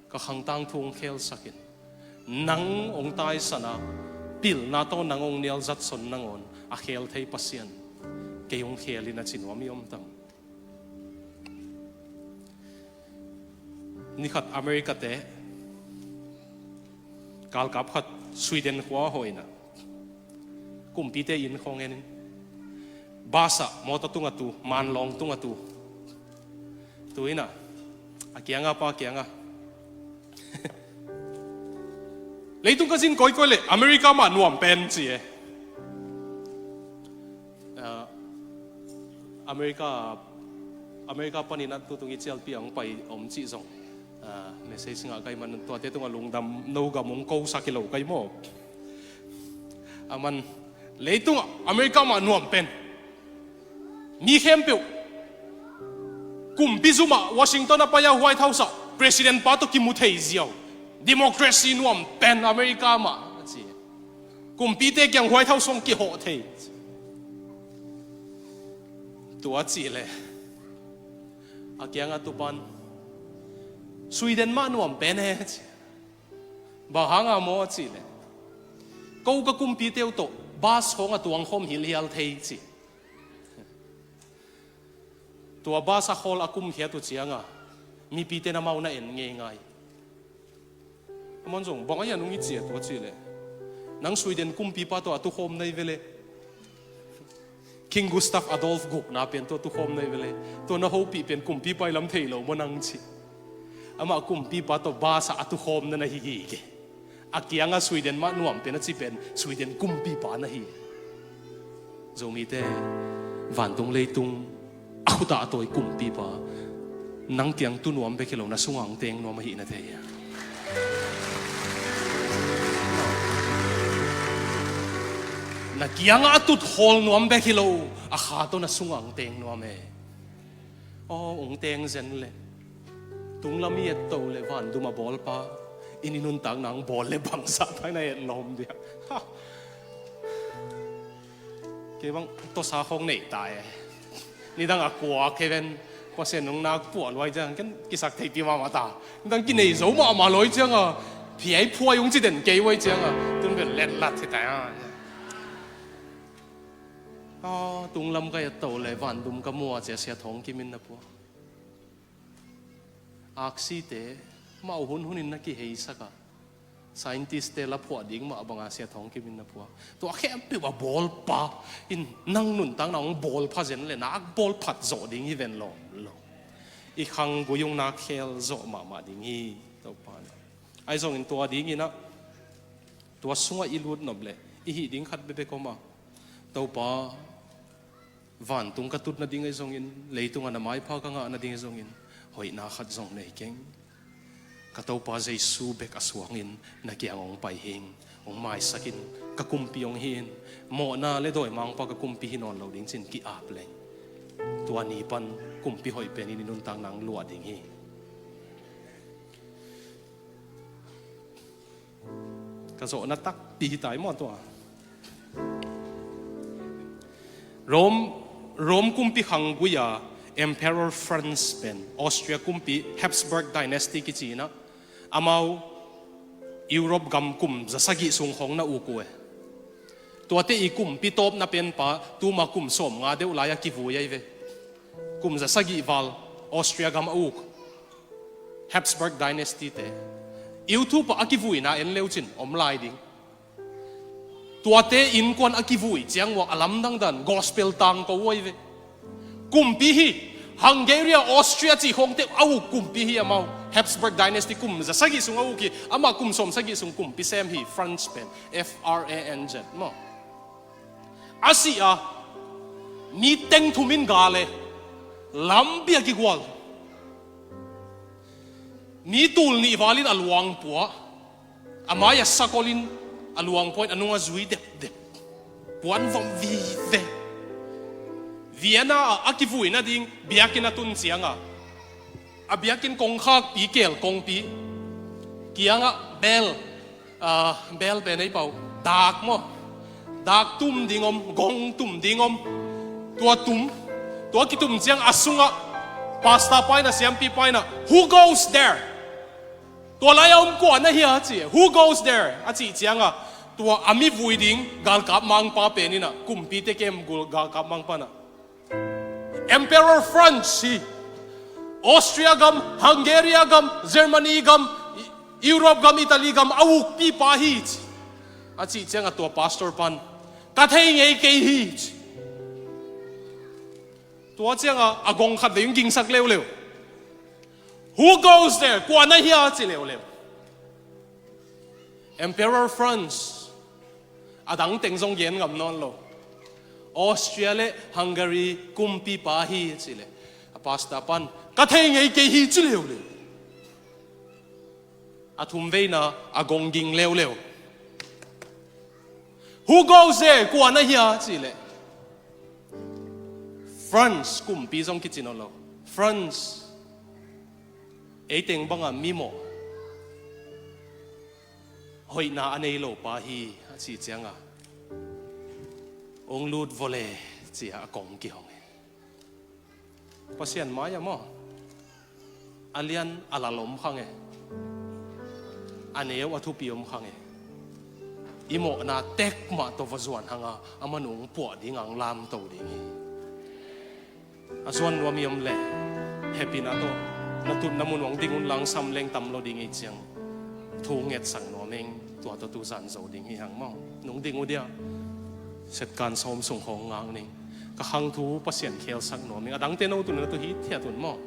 Ka khang tangthu hong khelsak in. Nang hong taisan a, pilna tawh nang hong nial Judson nangawn a khel thei Pasian kei hong khel in a ci nuam i om tam? Nikhat America-te galkap khat Sweden khua hawh in ah, kumpite inn khawng en in, bus ah, mawtaw tungah tu, manlawng tungah tu, tu in ah, a kiangah pa kiangah, leitung ka zin kawikawi leh America mah nuam pen ci e. Ah, America, America panin a tutung i cialpi a hong pai om cih zong, ah, message ngah kai man, tuate tungah lungdam, no gam hong kosak hi lo kai maw? A man, leitungah America mah nuam pen. Mi khempeuh kumpi zum ah Washington a pai a, White House ah president pa tawh kimu thei ziau. Democracy nuam pen America mah a ci. Kumpite kiang White House hong kihawh thei. Tua cih leh a kiangah tupan, Sweden mah nuam pen e ci. Bang hanga maw a cih leh, ko ka kumpite uh tawh bus khawng a tuang khawm hilhial thei ci. Tua bus a khawl a kumkhiat uh cianga mipite na mau na en ngeingai. Aman zong bang a hian hong i ciat uh a cih leh, nang Sweden kumpipa tawh a tukhawm na hi ve le, King Gustav Adolf gukna pen tawh a tukhawm na hi ve le, tua na hopih pen kumpipa i lam thei lo maw nang ci. Amah kumpipa tawh bus ah a tukhawm na na hi hi ke. A kiangah Sweden mah nuam pen a ci pen Sweden kumpipa na hi. Zomite, vantung leitung a khutah a tawi kumpipa nang kiang tu nuam bek hi lo, na sungah hong teng nuam ahih na thei a. Na kiangah a tut khawl nuam bek hi lo, a kha tawh na sungah hong teng nuam e. Aw, hong teng zen leh, tunglam i etto leh vandum a bawlpa in i nuntakna hong bawl leh bangzah thai na etlawm dia. Ha. Kei bang tawsa khawng nei ta e. Nidang a kua kei ven, Pasian nung nak puah luai ciang ken kisak theipi mahmah ta. Nidang kinei zo mahmah luai cianga phiai phuai hong ci den kei uai cianga tun bel letlat hi ta a. Tunglam ka et to le vantum ka mu a, ci a Sia Thawng Kim in na pua. Aksite mah uh hun hunin na kiheisak a, scientist te la phuah ding mah banga Sia Thawng Kim in na phuah. Tua khempeuh a bawlpa in nang nuntakna hong bawlpha zen le nak bawlphat zawh ding hi ven lawm lo. I khanggui ung nak khel zawh mahmah ding hi. Topa na ahi zongin tua dingin ah tua sungah i lut nop le i hih ding khat bekbek om a, Topa, vantung ka tut nading ahi zongin, leitung a na maipha ka ngah nading ahi zongin, hoihna khat zong nei keng. Ka Topa Jesu bek a suangin na kiang hong pai hing, hong maisakin, ka kumpi hong hi in, mawhna le dawimangpa ka kumpi hi nawn lo ding cin ki-ap leng, tua ni pan kumpi hoih penin i nuntakna hong luah ding hi. Ka zawhna takpi hi tai maw tua. Rome, Rome kumpi khanggui a Emperor Franz pen Austria kumpi Habsburg Dynasty kici in ah, amau Europe gam kum za sagih sung khawng na uk uh e. Tuate i kumpi tawpna penpa tuma kum sawmnga deuh lai a kivui ahi ve. Kum za sagih val Austria gam a uk Habsburg Dynasty te. YouTube ah a kivuina en leu cin om lai ding. Tuate innkuan a kivui ciang uh a lamdang dan gospel tangko uh ahi ve. Kumpi hi. Hungary, Austria cih khawngte a uk kumpi hi amau. Habsburg Dynasty kum za sagih sung a uk hi. Amah kum sawm sagih sung kumpi sem hi. Franz pen, F R A N Z maw. A sih a, mi teng thum in gal e, lampi a kigual. Mi tul nih val in a luang pua, a mai a sakol in a luang pua in a nung a zui depdep. Puan vom vive. Vienna ah a kivui nading biakinn a tun ciang a, a biakinn kongkhakpi kel kongpi kiangah bel, ah, bel pen ei pau, dak maw, dak tum ding om, gong tum ding om. Tua tum, tua kitum ciang a sungah pastor pa in, a siampi pa in ah, "Who goes there?" Tua lai a om kua na hi a ci. "Who goes there?" a cih ciang a, tua a mi vui ding galkap mangpa pen in ah, kumpite kem gul galkap mangpa in ah, "Emperor Franz hi. Austria gam, Hungary gam, Germany gam, Europe gam, Italy gam a ukpipa hi," ci. A cih ciang a tua pastor pan, "Ka thei ngei kei hi," ci. Tua ciang a, a gong khat vei hong gingsak leuleu. "Who goes there?" Kua na hi a ci leuleu. "Emperor Franz." A dang teng zong gen ngam nawn lo. "Austria le Hungary kumpipa hi," ci le, a pastor pan, "Ka thei ngei kei hi," ci leuleu. A thum veina a gong ging leuleu. "Who goes there?" Kua na hi a ci le, "Franz kumpi," zong kici nawn lo. "Franz, ei teng banga mimawh, hoihna a nei lopa hi," a cih ciang a, "Hong lut vawle," ci a a kong kihong e. Pasian mai a maw, a lian a lal om khang e, a neu a thupi om khang e. I mawhna tek mah tawh va zuan hang a, a man hong puah ding a hong lamto ding hi. A zuan nuam i om leh, hehpihna tawh na tutna mun hong ding un, langsam leng tam lo ding hi ciang, thu ngetsak nuam ing. Tua tawh tu zan zo ding hi hang maw. Nung ding uh dia, setkan sawm sung khawng ngak ning. Ka khangthu Pasian khelsak nuam ing. A dangte no tun na tu hithiat un maw.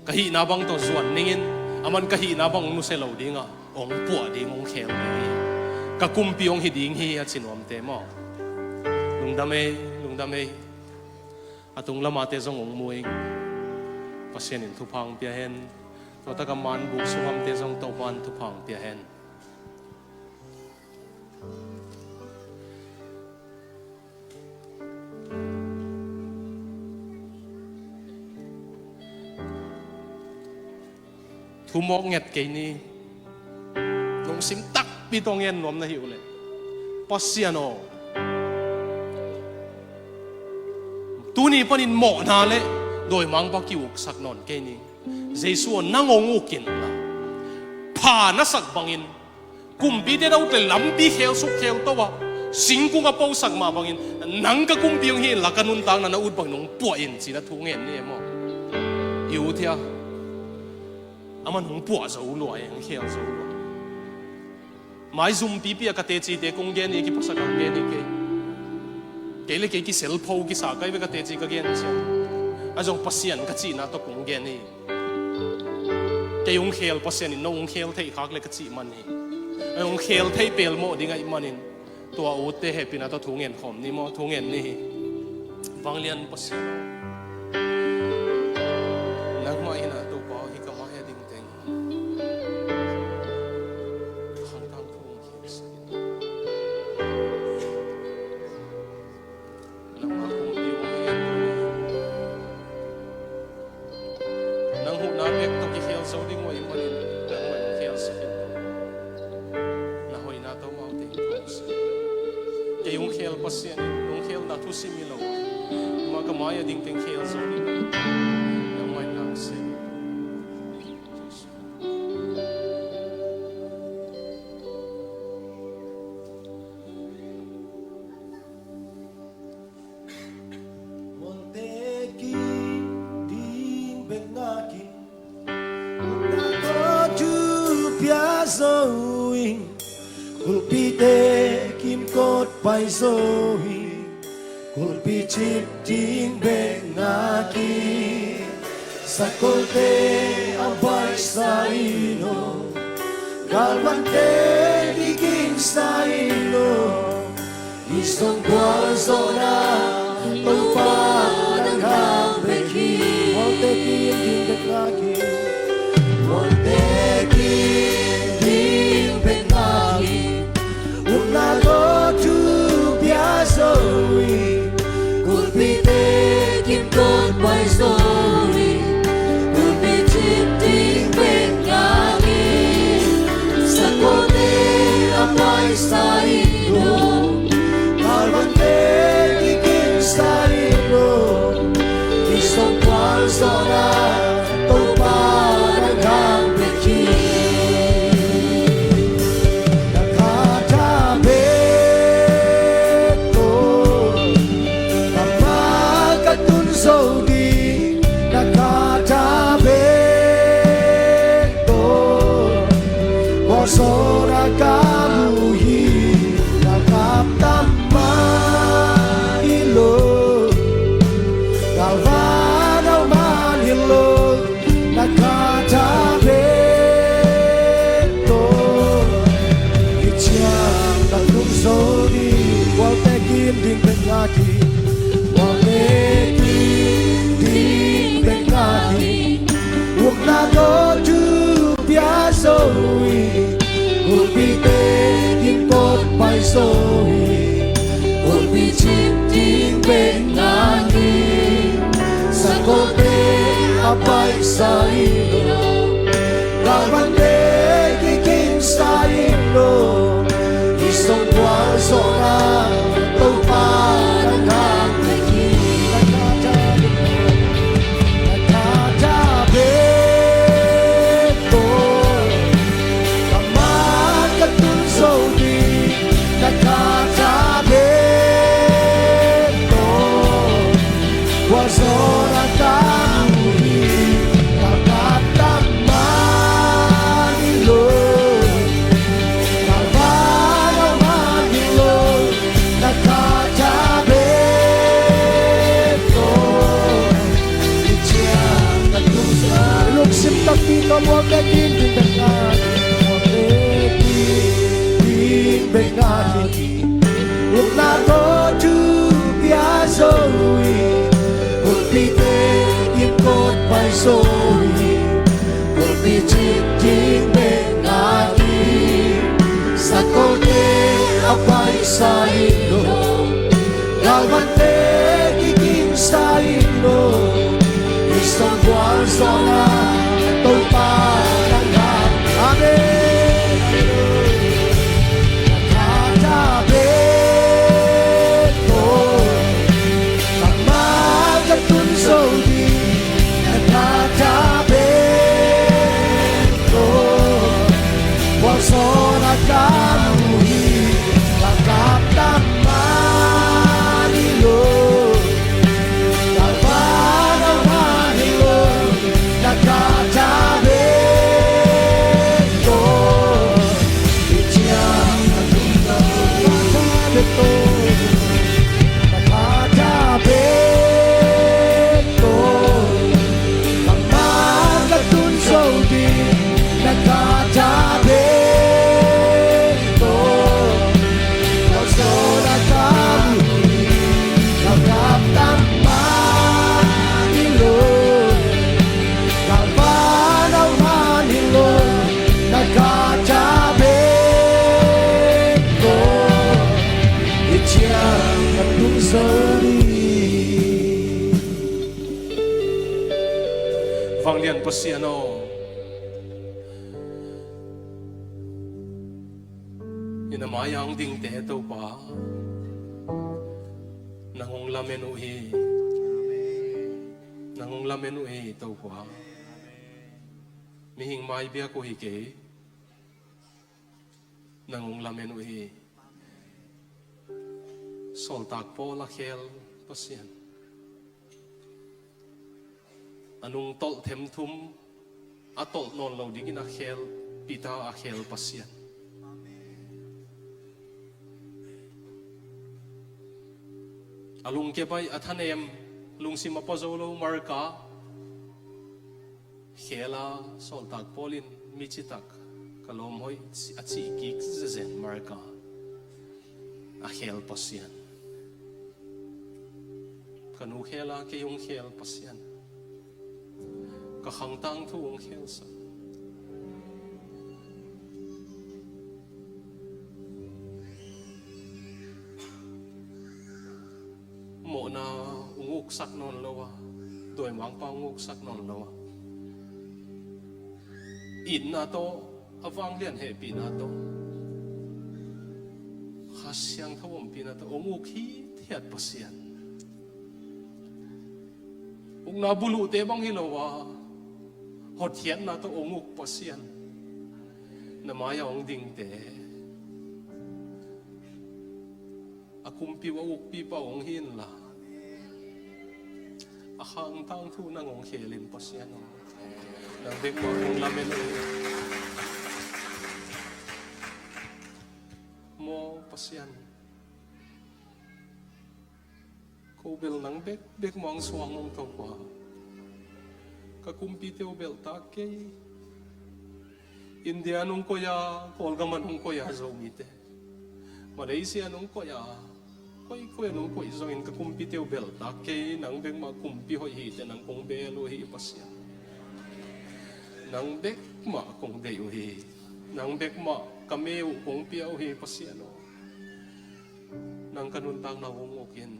Ka hihna bang tawh zuan ningin, a man ka hihna bang hong nusia lo ding a, hong puah ding, hong khel ding hi. Ka kumpi hong hi ding hi, a ci nuamte maw. Lungdam ei, lungdam ei. A tung lamate zong hong mu ing. Pasian in thupha hong pia hen. Tua taka man buk sung amte zong Topa'n thupha hong pia hen. Thu mawk nget kei ni. Lungsim takpi tawh ngen nuam na hi uh leh, Pasian aw, tuni panin mawhna le dawimangpa ki-uksak nawn kei ni. Jesu aw, nang hong uk inla, pha na sak bangin kumpite na ut leh lampi khelsuk khelto a, Singkung a posak mah bangin, nang ka kumpi hong hi inla ka nuntakna na ut bangin hong puah in, ci-in a thu ngen ni e maw. I ut hia? Aman hong puah zo lua e, hong khel zo lua. Maizum pipi a ka tecite kong gen hi, kiphasak a gen hi kei. Kei le kei kiselpho kisa ka hi ve, ka teci ka gen ciang. A zong Pasian ka cihna tawh kong gen hi. Kei hong khel Pasian in no hong khel theih khak le ka cih man hi. Hong khel theih pelmawh ding ahih manin tua utte hehpihna tawh thu ngen khawm ni maw, thu ngen ni hi. Vanglian Pasian, nangmah in a Topa hi ka mai a ding teng. Khangthang thu hong khel sa in. Nangmah kumpi hong hi in. Nang huhna bek tawh kikhel zo ding uh ahih manin nangmah in khel sa in. Na hoihna tawh amaute hong khel sa in. Kei hong khel Pasian in hong khelna thusim hi lo. Amah ka mai a ding teng khel zo ding. Nangmah in hong sem. Mualte kim ding bek ngak in, upna tawh thu pia zo in, kulpite kimkot pai zo in, kulpi cip ding bek ngak in, sakolte a paisa in aw, galvante kikingsa in aw. I sawm gualzawhna Topa nang hang bek hi. Mualte kim ding bek ngak in. Mualte kim ding bek ngak in. Upna tawh thu pia zo in. Kulpite kimkot pai zo in. Kulpi cip ding bek ngak in. Sakolte a paisa in aw, galvante kikingsa in aw. I sawm gualzawhna Topa nang hang bek hi. Na khat a bek tawh, amah ka tun zo ding. Na khat a bek tawh, gualzawhna ka mu hi. Na kap tam mah hi lo, galvan a man hi lo. Na khat a bek tawh, hih ciang ka tung zo ding. Mualte kim ding bek ngak in. Mualte kim ding bek ngak in. Upna tawh thu pia zo in. Kulpite kimkot pai zo in. Kulpi cip ding bek ngak in. Sakolte a paisa in aw, galvante kikingsa in aw. I sawm gualzawhna Topa nang hang bek hi. Na khat a bek tawh, amah ka tun zo ding. Na khat a bek tawh, gualzawhna ka mu hi. Ka kap tam mah hi lo, galvan a man hi lo. Na khat a bek tawh, hih ciang ka tung zo. Lungsim takpi tawh mualte kim ding bek ngak in. Mualte kim ding bek ngak in. Upna tawh thu pia zo in. Kulpite kimkot pai zo in. Kulpi cip ding bek ngak in. Sakolte a paisa in aw, galvante kikingsa in aw. I sawm gualzawhna Topa nang hang. Amen. Na khat a bek tawh, amah ka tun zo ding. Na khat a bek tawh, gualzawhna ka mu hi. Ka kap tam Lian Pasian aw, i na mai-ah hong dingte Topa, nang hong lamen uh hi. Nang hong lamen uh hi Topa. Mihing mai biak uh hi kei. Nang hong lamen uh hi. Sawltak Paul a khel Pasian, a nungtolh themthum a tolh nawn lo dingin a khel Peter a khel Pasian, a lungkia baih, a thanem, lungsim a pua zo lo marka khel a, sawltak Paul in mi citak ka lawm hoih a cih kik zezen marka a khel Pasian, ka nu khel a kei hong khel Pasian, ka khang tangthu hong khelsak. Mawhna hong uksak nawn lo a, dawimangpa hong uksak nawn lo a, itna tawh, a vanglian hehpihna tawh, Kha Siangtho ompihna tawh hong uk hithiat Pasian, ukna buluhte bang hi lo a, hotkhiatna tawh hong uk Pasian, na mai-ah hong dingte, a kumpi uh a ukpipa uh hong hi inla, a khang tangthu nang hong khel in Pasian aw, nang bek mah hong lamen uh hi. Maw Pasian, ko bel nang bekbek mah hong suang ung Topa. Ka kumpite uh belhtak kei. India nong koih a, Kawlgam ah nong koih a Zomite, Malaysia nong koih a, koikoi ah nong koih zongin ka kumpite uh belhtak kei. Nang bek mah kumpi hoih hi teh nang kong bel uh hi Pasian. Nang bek mah kong deih uh hi. Nang bek mah ka me uh kong pia uh hi Pasian aw. Nang ka nuntakna uh hong uk in.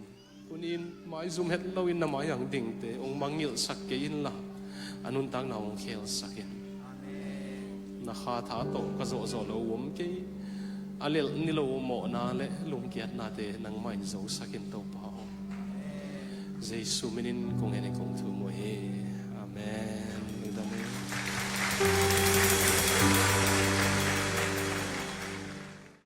Tuni-in maizum het loin na mai-ah hong dingte hong mangngilhsak kei inla, a nuntakna uh hong khelsak in. Na kha tha tawh ka zawhzawh loh uh om kei. A lelh ni lo uh mawhna le lungkiatnate nangmah in zosak in Topa aw. Jesu minin kong ngen in kong thum uh hi. Amen. Amen.